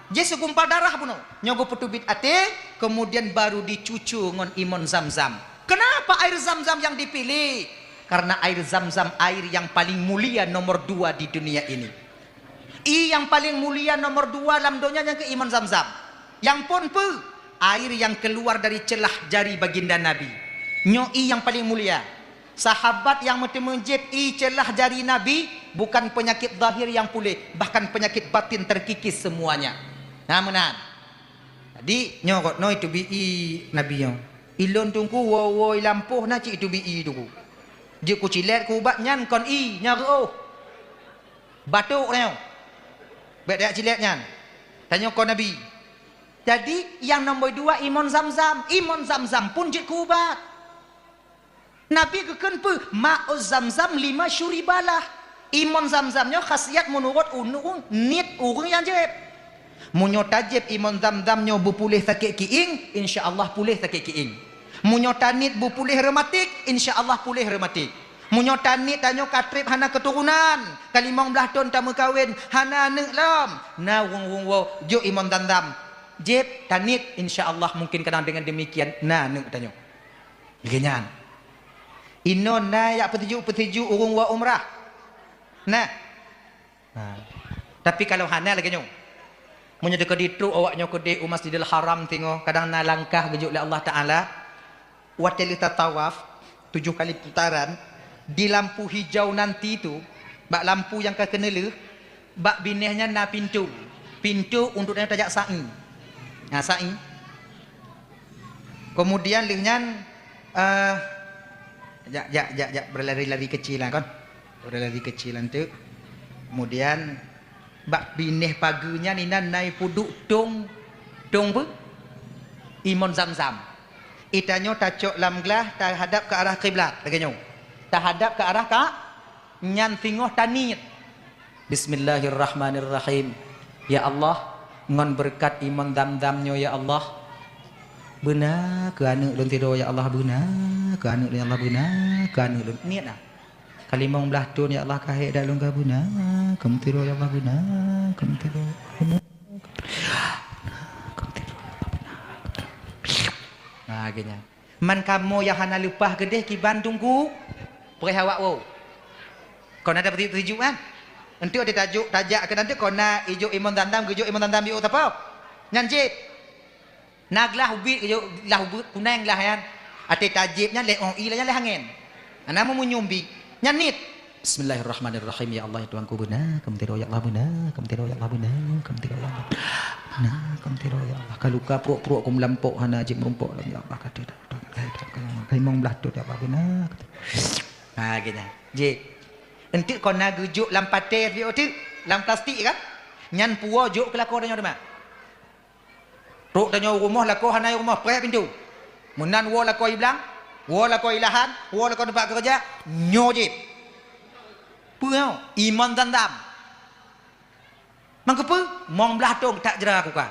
Jih seugumpal darah bunoe. Nyoe geupeuteubiet até, kemudian baru dicucu ngon imon Zam-Zam. Kenapa air Zam-Zam yang dipilih? Karena air Zam-Zam air yang paling mulia nomor dua di dunia ini. Ie nyang paleng mulia nomor dua lam donya nyang keu imon Zam-Zam. Nyang phon peue? Air nyang keuluar dari ceulah jari baginda Nabi. Nyoe ie nyang paleng mulia. Sahabat nyang meuteumé jieb ie ceulah jari Nabi, bukan peunyakét zahir nyang puléh, bahkan peunyakét batin terkikis semuanya. Na meunan. Jadi, nyoe gobnyoe iteubiet ie Nabi nyoe. Ilôn Teungku woe-woe i lampôh na cit iteubiet ie Teungku. Jeuet kucilét keu ubat nyan kon ie, nyan reuôh. Batuk tanyoe. Bèk tajak cilét nyan. Tanyoe kon Nabi. Jadi, nyang nomor dua imon Zam-Zam. Imon Zam-Zam pun jeuet keu ubat. Nabi geukheun peue? Ma'u Zam-Zam lima syuribalah. Imon Zam-Zam nyoe khasiat meunurot ureueng, niet ureueng nyang jieb. Meunyoe tajieb imon Zam-Zam nyoe beupuléh sakét kiéng, insya Allah puléh sakét kiéng. Meunyoe taniet beupuléh reumatik, insya Allah puléh reumatik. Meunyoe taniet tanyoe ka trép hana keuturonan, ka limong blaih thon tameukawen, hana aneuk lom, na ureueng-ureueng woe, jok imon Zam-Zam. Jieb, taniet, insya Allah mungkin kadang dengan demikian na aneuk tanyoe. Lagèe nyan. Inoe na jak peutuju-peutuju ureueng woe umrah. Nah. Ha. Tapi kalau hana lagèe nyoe, meunyoe teuka ditrok awak nyoe keudeh u Masjidil Haram singoh, kadang na langkah geujok lé Allah Taala, watèe lheueh tatawaf tujoh kali putaran, di lampu hijau nanti tu, bak lampu nyang ka keuneulheueh, bak binéh nyan na pintoe. Pintoe untuk tajak sa'i. Ha, sa'i. Kemudian lheueh nyan, eh, jak, jak, jak, jak, berlari-lari kecil lah kon. Berlari kecil lah tu. Kemudian, bak binéh pageue nyan inan na ipeuduek tong, tong peue? Imon Zam-Zam. Ie tanyoe tacok lam glah, tahadap ke arah kiblat, lagèe nyoe. Tahadap ke arah ka, nyan singoh taniet. Bismillahirrahmanirrahim. Ya Allah, ngon beureukat imon Zam-Zam nyoe, ya Allah, beuna keu aneuk lôn sidroe, ya Allah, beuna keu aneuk lôn, ya Allah, beuna keu aneuk lôn. Niet na. Ka limong blaih thon, ya Allah, ka hék dak lôn ka beuna keu sidroe, ya Allah, beuna keu sidroe, beuna keu sidroe, ya Allah, beuna keu sidroe. Ha, lagèe nyan. Man kamoe nyang hana leupah keudeh kiban Teungku, preh awak woe. Kon na tapeutuju-tuju kan? Enteuk teutajok tajak keu nanteuk kon na ijok imon Zam-Zam, geujok imon Zam-Zam jok sapo? Nyan cit. Na glah ubit geujok, glah ubit kunèng glah nyan. Até tajieb nyan lé ong ie nyan lé angén. Ana meumunyum bi. Nyan niet. Bismillahirrahmanirrahim. Ya Allah, ya Tuhanku, beuna keu sidroe, ya Allah, beuna keu sidroe, ya Allah, beuna keu sidroe, ya Allah. Beuna keu sidroe, ya Allah. Ka luka pruek-pruek ku meulampok hana jieb meurumpok lom, ya Allah, ka teuh. Ka limong blaih thon, ya Allah, beuna. Ha, lagèe nyan. Jih. Enteuk kon na geujok lam patè, lam plastik kan? Nyan puwoe jok keu lakoe tanyoe teuma. Trok tanyoe u rumoh, lakoe hana i rumoh, preh pintoe. Meunan woe lakoe i blang, woe lakoe i lahan, woe lakoe teumpat keureuja, nyoe jeuet. Peue nyoe? Imon Zamzam. Mangkeupeu? Mong blaih thôn that jra kuka.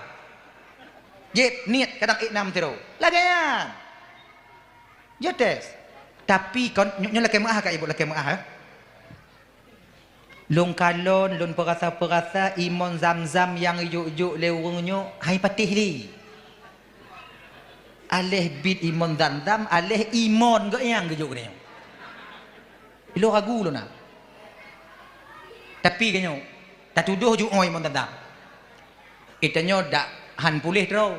Jeuet, niet kadang ék nam sidroe. Lagée nyan. Jeuet tes. Tapi kon, nyoe, nyoe lakée meuáh ka ibu, lakée meuáh, eh. Lôn kalon, lôn peurasa-peurasa imon Zamzam nyang jok-jok lé ureuëng nyoe hai patéh lé. Aléh bit imon Zamzam, aléh imon geuh nyang geujok nyoe. Ilôn ragu lôn na. Tapi geuh nyoe, tatudôh jok ngon imon Zamzam. Itanyoe dak han puléh droe.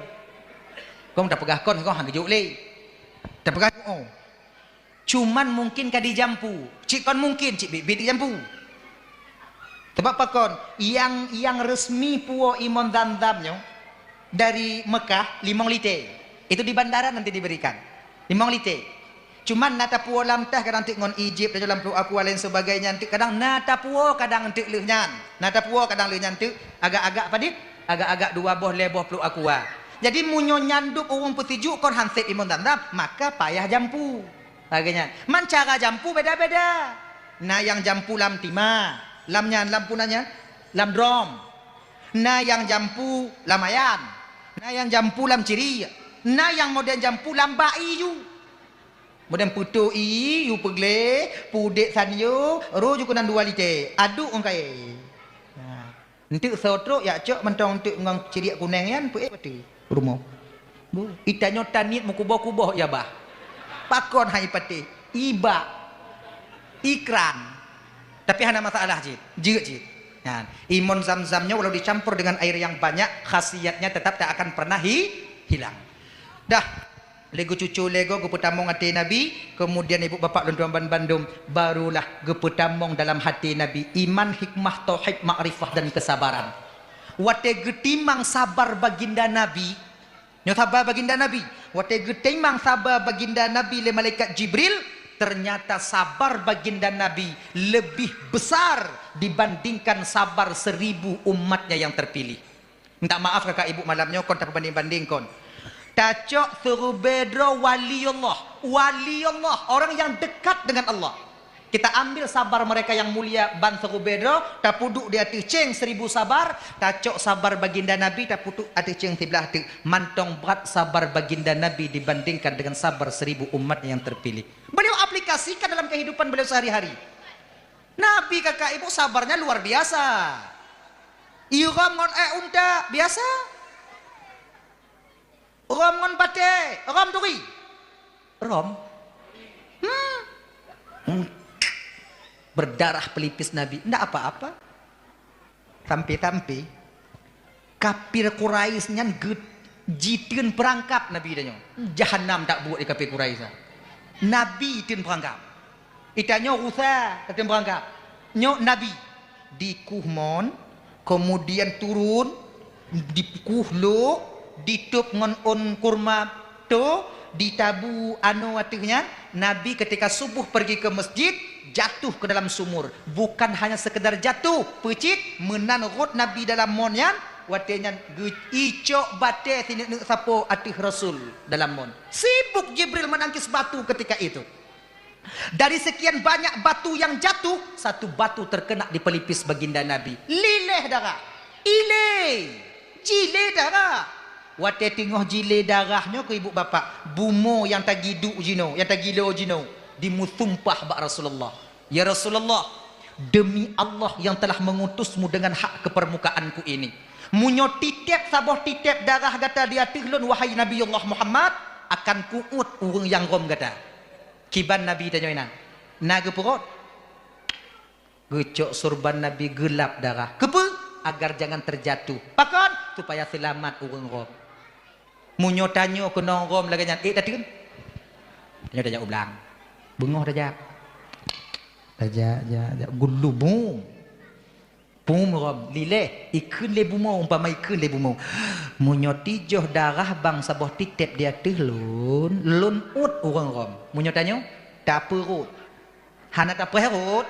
Kong tapeugah kon, kong han geujok lé. Tapeugah jok ngon. Cuman mungkin ka dijampu. Cit kon mungkin, cit biet-biet dijampu. Sebab pakon, yang, yang resmi puwoe imon Zamzam nyoe dari Mekah limong lite. Itu di bandara nanti diberikan. Limong lite. Cuman na tapuwoe lam teh kadang teuk ngon Egypt, lam pluek aqua lain sebagainya, teuk kadang na tapuwoe kadang teuk lheueh nyan. Na tapuwoe kadang lheueh nyan teuk agak-agak padit, agak-agak dua boh lhèe boh pluek aqua. Jadi meunyoe nyandop ureuëng peusijuek kon han sép imon Zamzam, maka payah jampu. Lagée nyan. Man cara jampu beda-beda. Na nyang jampu lam timah, lam nyan, lam punanya, lam drom. Na nyang jampu lam ayan. Na nyang jampu lam ciri. Na nyang modern jampu lam bak ié ju. Modern peutoh ié ju peugleh, pudek sanyo, roh ju keunan dua lite. Aduk ngon kayée. Nah. Enteuk soe trok jak cok mantong enteuk ngon ciriek kuneng nyan peuék patéh rumoh. Bu, itanyoe taniet meukuboh-kuboh ya bah. Pakon hai patéh? Ibak. Ikran. Tapi hana masalah cit. Jeuet cit. Nah, imon Zamzam nyoe walau dicampur dengan air yang banyak, khasiatnya tetap tak akan pernah hi-, hilang. Dah. Lé geucucu lé goe geupeutamong até Nabi, kemudian ibu bapak lôn tuan ban bandum, barulah geupeutamong dalam até Nabi iman, hikmah, tauhid, makrifah dan kesabaran. Watée geutimang sabar baginda Nabi, nyoe sabar baginda Nabi, watée geutimang sabar baginda Nabi lé malaikat Jibril, ternyata sabar baginda Nabi lebih besar dibandingkan sabar seribu umatnya yang terpilih. Minta maaf kakak ibu malam nyoe kon tapeubanding-banding kon. Tacok seurubée droe wali Allah. Wali Allah, orang yang dekat dengan Allah. Kita ambil sabar mereka yang mulia ban seurubée droe, tapeuduek di ateueh céng seribu sabar, tacok sabar baginda Nabi, tapeuduek ateueh céng siblah teuk. Mantong brat sabar baginda Nabi dibandingkan dengan sabar seribu umat yang terpilih. Beliau aplikasikan dalam kehidupan beliau sehari-hari. Nabi kakak ibu sabarnya luar biasa. Irhom ngon ék unta biasa. Rom ngon batée, rom turi. Rom. Hmm. Hmm. Berdarah pelipis Nabi. Ndak apa-apa. Sampai-sampai kafir Quraisy nyan ge-, jiteun peurangkab Nabi tanyoe. Jahanam tabuet di kafir Quraisy. Nabi teun peurangkab. Itanyoe rusa tateun peurangkab. Nyoe Nabi dikuh mon, kemudian turun, dikuh lok, ditôb ngon ôn kurma to, ditabu anoe ateueh nyan. Nabi ketika subuh pergi ke masjid, jatuh ke dalam sumur. Bukan hanya sekedar jatuh, peucit, meunan rhot Nabi dalam mon nyan, watée nyan geuicok batée sineuk-neuk sapo ateueh Rasul dalam mon. Sibuk Jibril menangkis batu ketika itu. Dari sekian banyak batu yang jatuh, satu batu terkena di pelipis baginda Nabi. Lileh darah. Ilé. Jilé darah. Watée teungoh jilé darah nyoe keu ibu bapak, bumoe nyang tagiduek jinoe, nyang tagilo jinoe, dimusumpah bak Rasulullah. Ya Rasulullah, demi Allah yang telah mengutusmu dengan hak ke permukaanku ini, meunyoe titeb saboh titeb darah gata di ateueh lôn, wahai Nabi Allah Muhammad, akan kuuet ureuëng nyang rom gata. Kiban Nabi tanyoe inan. Na geupeurot. Geucok surban Nabi geulab darah. Keupeue? Agar jangan terjatuh. Pakon? Supaya seulamat ureuëng rom. Meunyoe tanyoe keunong rom lagée nyan, ék tateun. Tanyoe tajak u blang. Beungoh tajak. Tajak, jak, jak. Gulu bum. Pum rom, lileh, ikheun lé bumoe, umpama ikheun lé bumoe. Meunyoe tijoh darah bang saboh titeb di ateueh lôn, lôn uet ureuëng rom. Meunyoe tanyoe, tapeurot. Hana tapeurot,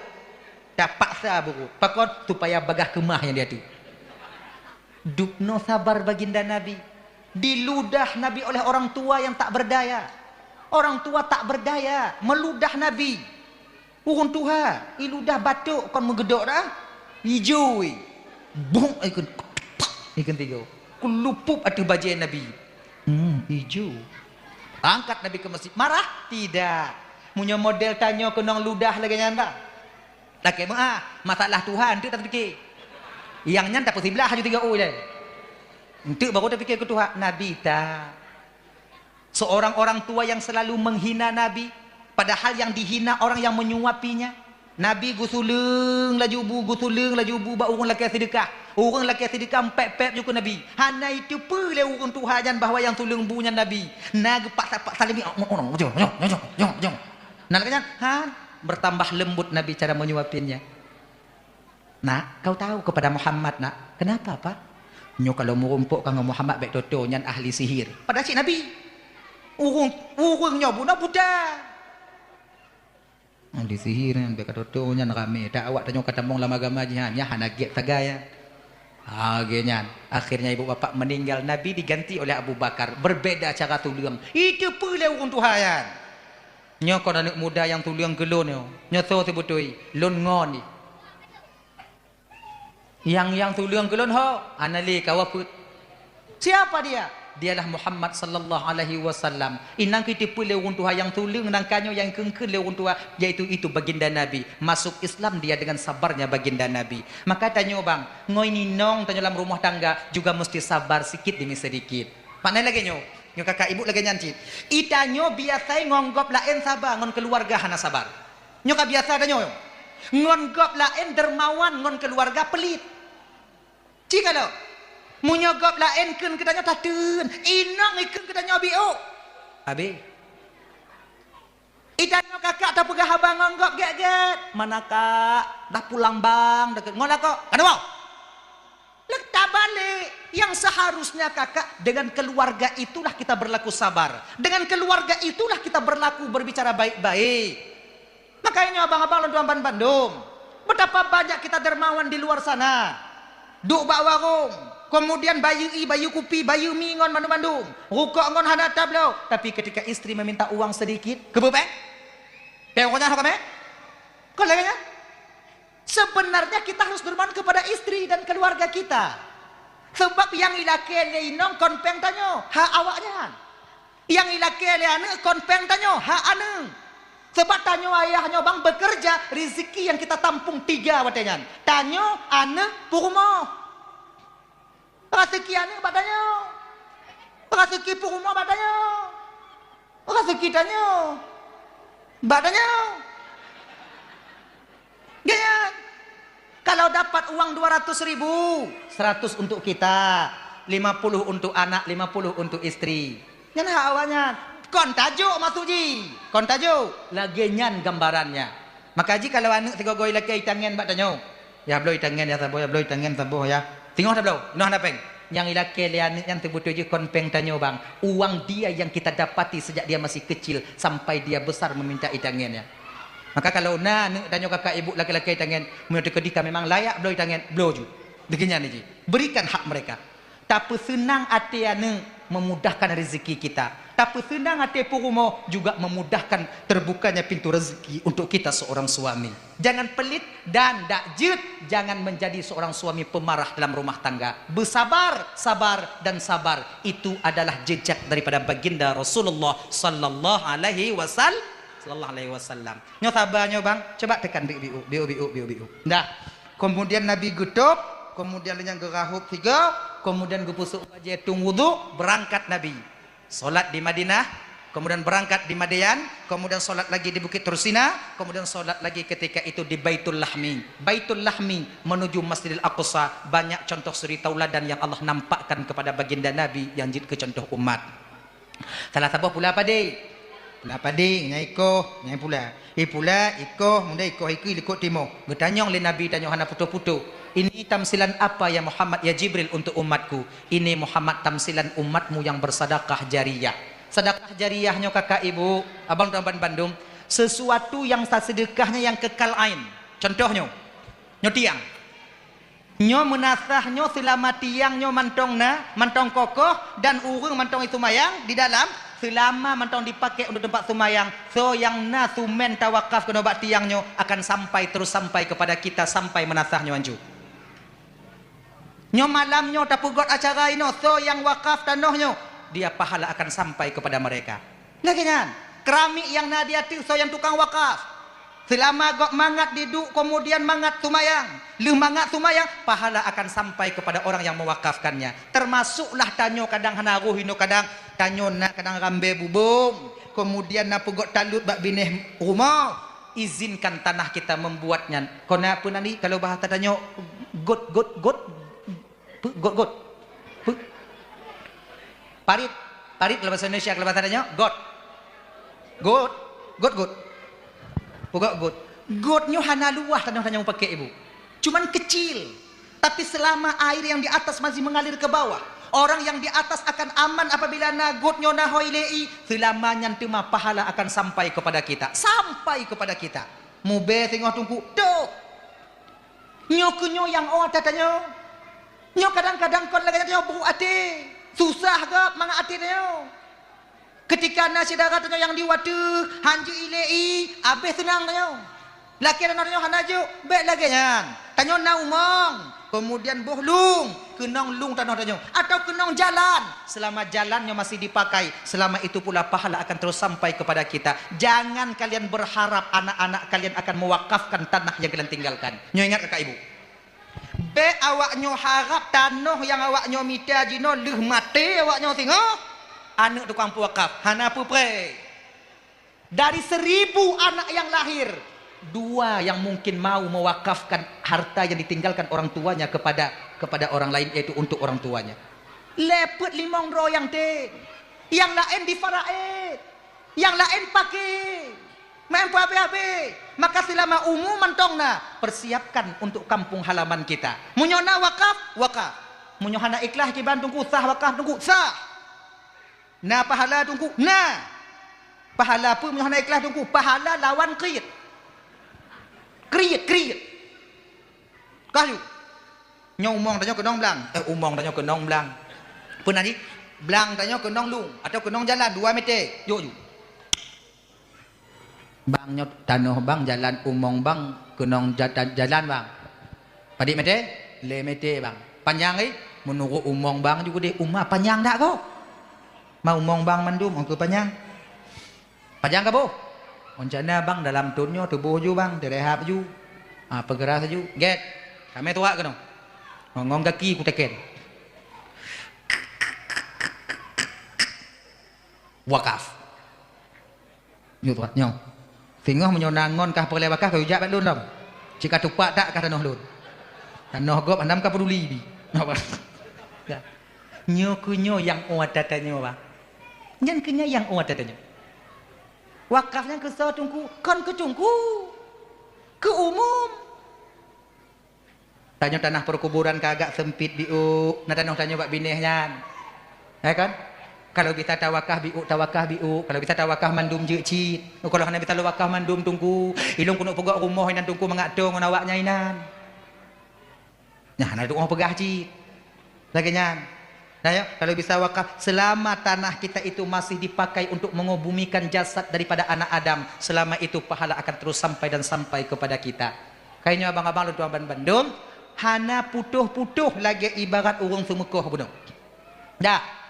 tapaksa beurot. Pakon? Supaya bagaih keumah nyang di ateueh. Dubnoe sabar baginda Nabi. Diludah Nabi oleh orang tua yang tak berdaya. Orang tua tak berdaya, meludah Nabi. Ureuëng tuha, iludah batuk kon meugedok dah. Ijo, bong ikun, ikun tiga. Kulupuk ateueh bajée Nabi. Hmm, ijo. Angkat Nabi ke masjid. Marah? Tidak. Meunyoe model tanyoe keunong ludah lagée nyan bah. Lakée meuah, masalah tuha enteuk tapike. Yang nyan tapeusibelah aju tiga u ilée. Enteuk baru tapike keu tuha, Nabi ta. Seorang orang tua yang selalu menghina Nabi, padahal yang dihina orang yang menyuapinya. Nabi geusuleueng laju bu, geusuleueng laju bu bak ureuëng lakée seudeukah. Ureuëng lakée seudeukah mpép-pép ju keu Nabi. Hana iteupeue lé ureuëng tuha nyan bahwa nyang suleueng bu nyan Nabi. Na geupaksa-paksa lé mi, "Oh, oh, oh, jong, jong, jong, jong, jong." Nah, lagée nyan, han, bertambah lembut Nabi cara menyuapinnya. "Nak, kau tahu kepada Muhammad, nak?" "Kenapa, Pak?" "Nyoe kalau meurumpok ka ngon Muhammad bék toto nyan ahli sihir." Padahal cit Nabi. Ureuëng, ureuëng nyoe bunoe buta. Ahli sihir nyan bék ka toto nyan ramé. Tak awak tanyoe ka tamong lam agama jih nyan, nyan hana giet sagai nyan. Ha, lagée nyan. Akhirnya ibu bapak meninggal, Nabi diganti oleh Abu Bakar. Berbeda cara tuleueng. Iteupeue lé ureuëng tuha nyan. "Nyoe kon aneuëk muda nyang tuleueng keu lôn nyoe. Nyoe soe seubeutôi? Lôn ngon jih." Nyang, nyang tuleueng keu lôn ho, hana lé kawa peuet. Siapa dia? Dialah Muhammad sallallahu alaihi wasallam. Inong keu iteupeue lé ureuëng tuha nyang tuleueng nangka nyoe nyang keungkeuen lé ureuëng tuha, yaitu itu baginda Nabi. Masuk Islam dia dengan sabarnya baginda Nabi. Maka tanyoe bang, ngon inong tanyoe lam rumah tangga juga mesti sabar sikit demi sedikit. Makna lagée nyoe, nyoe kakak ibu lagée nyan cit. Itanyoe biasai ngon gob laén saba, ngon keuluwarga hana sabar. Nyoe ka biasa tanyoe. Ngon gob laén dermawan, ngon keuluwarga pelit. Ci ka lom. Meunyoe gob laén kheun keu tanyoe tateun, inong ikheun keu tanyoe biôk. Habéh. Itanyoe kakak tapeugah haba ngon gob gét-gét. "Mana kak? Dah pulang bang?" Dekat ngon lakoe. Kenapa? Lek tabalik, yang seharusnya kakak dengan keluarga itulah kita berlaku sabar. Dengan keluarga itulah kita berlaku berbicara baik-baik. Makanya abang-abang lôn tuan bandum, betapa banyak kita dermawan di luar sana. Duek bak warong, kemudian bayeue ie, bayeue kupi, bayeue mi ngon bandum-bandum. Rukok ngon hana tabloe, tapi ketika istri meminta uang sedikit, keubeubeh? Peureunah kami? Kon lagée nyan? Sebenarnya kita harus dermawan kepada istri dan keluarga kita. Sebab nyang ilakée lé inong kon péng tanyoe, hak awaknyan. Nyang ilakée lé aneuëk kon péng tanyoe, hak aneuëk. Sebab tanyoe ayah nyoe bang bekerja, rezeki yang kita tampung tiga watée nyan. Tanyoe, aneuëk, peurumoh. Raseuki aneuëk bak tanyoe. Raseuki peurumoh bak tanyoe. Raseuki tanyoe bak tanyoe. Gaya. Kalau dapat uang dua ratus ribu, seratus untuk kita, lima puluh untuk anak, lima puluh untuk istri. Nyan hak awaknyan. Kon tajok maksud jih. Kon tajok. Lagée nyan gambarannya. Maka jih kalau aneuëk sigoe-goe ilakée itangen bak tanyoe, "Ya bloe itangen ya saboh, ya bloe itangen saboh ya." Singoh tabloe, noh hana péng. Nyang ilakée lé aneuëk nyan teubeutôi jih kon péng tanyoe bang. Uang dia yang kita dapati sejak dia masih kecil sampai dia besar meminta itangen ya. Maka kalau na aneuëk tanyoe kakak ibu lakée-lakée itangen, meunyoe teukeudi ka memang layak bloe itangen, bloe ju. Lagée nyan jih. Berikan hak mereka. Tapeuseunang até aneuëk memudahkan rezeki kita. Tapeuseunang até peurumoh juga memudahkan terbukanya pintu rezeki untuk kita seorang suami. Jangan pelit dan dak jeuet, jangan menjadi seorang suami pemarah dalam rumah tangga. Bersabar, sabar, dan sabar. Itu adalah jejak daripada baginda Rasulullah sallallahu alaihi wasal-, sallallahu alaihi wasallam. Nyoe saba nyoe bang, coba tekan biu-biu, biu-biu, biu-biu. Dah. Kemudian Nabi geutôb, kemudian lheueh nyan geurahôb sigoe, kemudian geupeusuek bajée tueng wudhu, beurangkat Nabi. Salat di Madinah, kemudian beurangkat di Madian, kemudian salat lagi di Bukit Tursina, kemudian salat lagi ketika itu di Baitul Lahmi. Baitul Lahmi menuju Masjidil Aqsa, banyak contoh suri tauladan yang Allah nampakkan kepada baginda Nabi nyang jeuet keu contoh umat. Salah saboh pula padé. Pula padé, nyang ikoh, nyang pula. Ipula, ikoh, muda ikoh ikui likot timoh. Geutanyong lé Nabi tanyoe hana putôh-putôh. "Ini tamsilan apa ya Muhammad, ya Jibril, untuk umatku?" "Ini Muhammad tamsilan umatmu yang bersadakah jariyah." Sadakah jariyah nyoe kakak ibu, abang tuan bandum, sesuatu yang saseudekahnya yang kekal ain. Contoh nyoe, nyoe tiang. Nyoe meunasah nyoe seulama tiang nyoe mantong na, mantong kokoh, dan ureuëng mantong iseumayang di dalam, seulama mantong dipakai untuk teumpat seumayang, soe nyang na sumen tawakaf keunoe bak tiang nyoe akan sampai terus sampai kepada kita sampai meunasah nyoe anju. Nyoe malam nyoe tapeugot acara inoe, soe nyang wakaf tanoh nyoe, dia pahala akan sampai kepada mereka. Lagée nyan, keramik nyang na di ateueh soe nyang tukang wakaf. Seulama gob mangat diduek, keumudian mangat seumayang. Lheueh mangat seumayang, pahala akan sampai kepada orang yang mewakafkannya. Termasuklah tanyoe kadang hana roh inoe kadang, tanyoe na kadang rambée bubông, keumudian na peugot talut bak binéh rumoh. Izinkan tanah kita membuat nyan. Kona peue nan di, kalau bahasa tanyoe, got, got, got, Peu-, got, got. Peu-, parit. Parit kalau bahasa Indonesia, kalau bahasa tanyoe, got. Got. Got, got. Pokok got. Got nyoe hana luwah tanoh tanyoe mupakek, Ibu. Cuman kecil. Tapi selama air yang di atas masih mengalir ke bawah, orang yang di atas akan aman apabila na got nyoe na hôi lé i, selama nyan teuma pahala akan sampai kepada kita. Sampai kepada kita. Mubée singoh teungku, toh. Nyoe keuh nyoe nyang ôt ata tanyoe. Nyoe kadang-kadang kon lagée nyan tanyoe brok até. Susah gob mangat até tanyoe. Keutika na syedara tanyoe nyang di ateueh, han jeuet ilée i, abéh seunang tanyoe. Lakée tanoh tanyoe hana jok, bék lagée nyan. Tanyoe na umong, keumudian boh lueng, keunong lueng tanoh tanyoe, atawa keunong jalan. Selama jalan nyoe masih dipakai, selama itu pula pahala akan terus sampai kepada kita. Jangan kalian berharap anak-anak kalian akan mewakafkan tanah yang kalian tinggalkan. Nyoe ingat kakak ibu. Bék awak nyoe harab tanoh nyang awak nyoe mita jinoe lheueh maté awak nyoe singoh, aneuëk tukang peuwakaf, hana peupreh. Dari seribu anak yang lahir, dua yang mungkin mau mewakafkan harta yang ditinggalkan orang tuanya kepada, kepada orang lain, yaitu untuk orang tuanya. Lé peuet limong droe nyang tem, nyang laén di Faraid, nyang laén paké. Maén peuhabéh-habéh. Maka selama umu mantong na, persiapkan untuk kampung halaman kita. Meunyoe na wakaf, wakaf. Meunyoe hana ikhlas kiban teungku, sah wakaf teungku, sah. Na pahala teungku, na. Pahala peue meunyoe hana ikhlas teungku? Pahala lawan kriet. Kriet, kriet. Kah ju. Nyoe umong tanyoe keunong blang. Eh, umong tanyoe keunong blang. Peue nan jih? Blang tanyoe keunong lueng atawa keunong jalan dua meter. Jok ju. Bang nyoe tanoh bang, jalan umong bang, keunong ja-, jalan bang. Padit meter? Lhée meter bang. Panyang eh? Meunurot umong bang ju keudeh, uma panyang dak kok? Ma umong bang mandum, ongkeu panyang. Panyang ka boh? Rencana bang dalam thon nyoe tuboh ju bang, teurehab ju. Ah, peugera saju. Gét. Kamé tuwak keunoe. Ngon, ngon gaki kuteken. Wakaf. Nyoe tuan, nyoe. Singoh meunyoe na ngon kah peureulée wakaf, kah ujak bak lôn dong. Cit ka tupak tak kah tanoh lôn. Tanoh gob hana ka peuduli bi. Ya. Nyoe keuh nyoe nyang ôt ata tanyoe, bah. Nyan keuh nyan nyang ôt ata tanyoe. Wakaf nyan keu soe teungku? Kon keu teungku. Keu umum. Tanyoe tanah perkuburan ka agak sempit biôk, na tanoh tanyoe bak binéh nyan. Ya kan? Kalau bisa tawakah biôk, tawakah biôk. Kalau bisa tawakah mandum jeuet cit. Kalau hana bisa lôn wakah mandum teungku, ilôn keuneuk peugöt rumoh inan teungku mangat toe ngon awaknyan inan. Nyan hana tuoh peugah cit. Lagée nyan. Nah, ya, kalau bisa wakaf, selama tanah kita itu masih dipakai untuk mengebumikan jasad daripada anak Adam, selama itu pahala akan terus sampai dan sampai kepada kita. Kayaknya abang-abang lôn tuan ban bandum, hana putôh-putôh lagée ibarat ureuëng seumeukoh bunoe. Dah.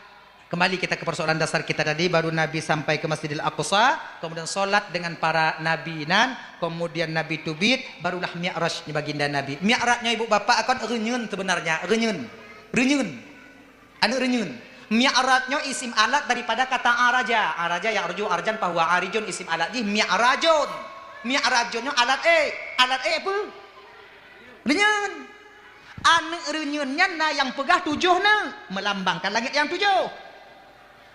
Kembali kita ke persoalan dasar kita tadi, baru Nabi sampai ke Masjidil Aqsa, kemudian sholat dengan para nabi nan, kemudian Nabi teubiet, barulah Mi'raj baginda Nabi. Mi'raj nyoe ibu bapak kon reunyeun sebenarnya, reunyeun. Reunyeun. Aneuëk reunyeun. Mi'raj nyoe isim alat daripada kata araja. Araja ya'ruju arjan fahuwa arijun, isim alat jih mi'rajun. Mi'rajun nyoe alat ék. Alat ék peue? Reunyeun. Aneuëk reunyeun nyan na nyang peugah tujoh neuëk, meulambangkan langét nyang tujoh.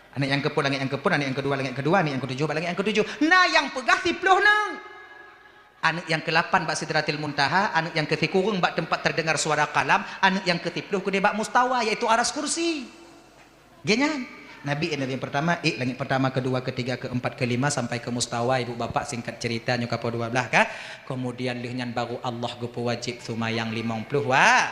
Aneuëk nyang keupeuet langét nyang keupeuet, aneuëk nyang keudua langét keudua, aneuëk nyang keutujoh bak langét nyang keutujoh. Na nyang peugah siploh neuëk. Aneuëk nyang keulapan bak Sidratil Muntaha, aneuëk nyang keusikureueng bak teumpat terdengar suara kalam, aneuëk nyang keusiploh keudeh bak mustawa, yaitu aras kursi. Geuhnyan, Nabi nyang pertama, ék langét pertama, keudua, keutiga, keuempat, keulima, sampai keu mustawa, ibu bapak, singkat cerita, nyoe kapoe dua blaih ka. Keumudian lheueh nyan baru Allah geupeuwajéb seumayang limong ploh wa-,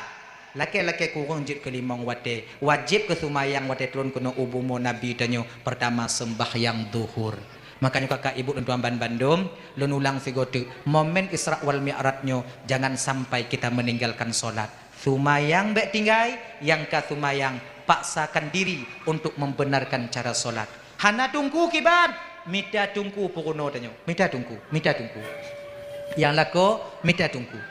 Lakée-lakée kureueng jeuet keu limong watée. Wajéb keu seumayang watée trôn keunoe u bumoe Nabi tanyoe, peurtama seumbahyang zuhur. Makanya kakak ibu dan tuan ban bandum, lôn ulang sigoe teuk, momen Isra wal Mi'raj nyoe jangan sampai kita meninggalkan solat. Seumayang bék tinggai, nyang ka seumayang paksakan diri untuk membenarkan cara solat. Hana teungku kiban, mita teungku peurunoe tanyoe. Mita teungku, mita teungku. Nyang lakoe, mita teungku.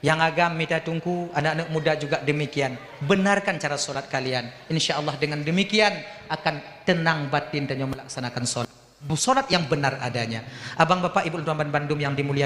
Nyang agam mita teungku, anak-anak muda juga demikian. Benarkan cara solat kalian. Insya Allah dengan demikian akan tenang batin tanyoe melaksanakan solat. Solat yang benar adanya. Abang, bapak, ibu, tuan ban bandum yang dimuliakan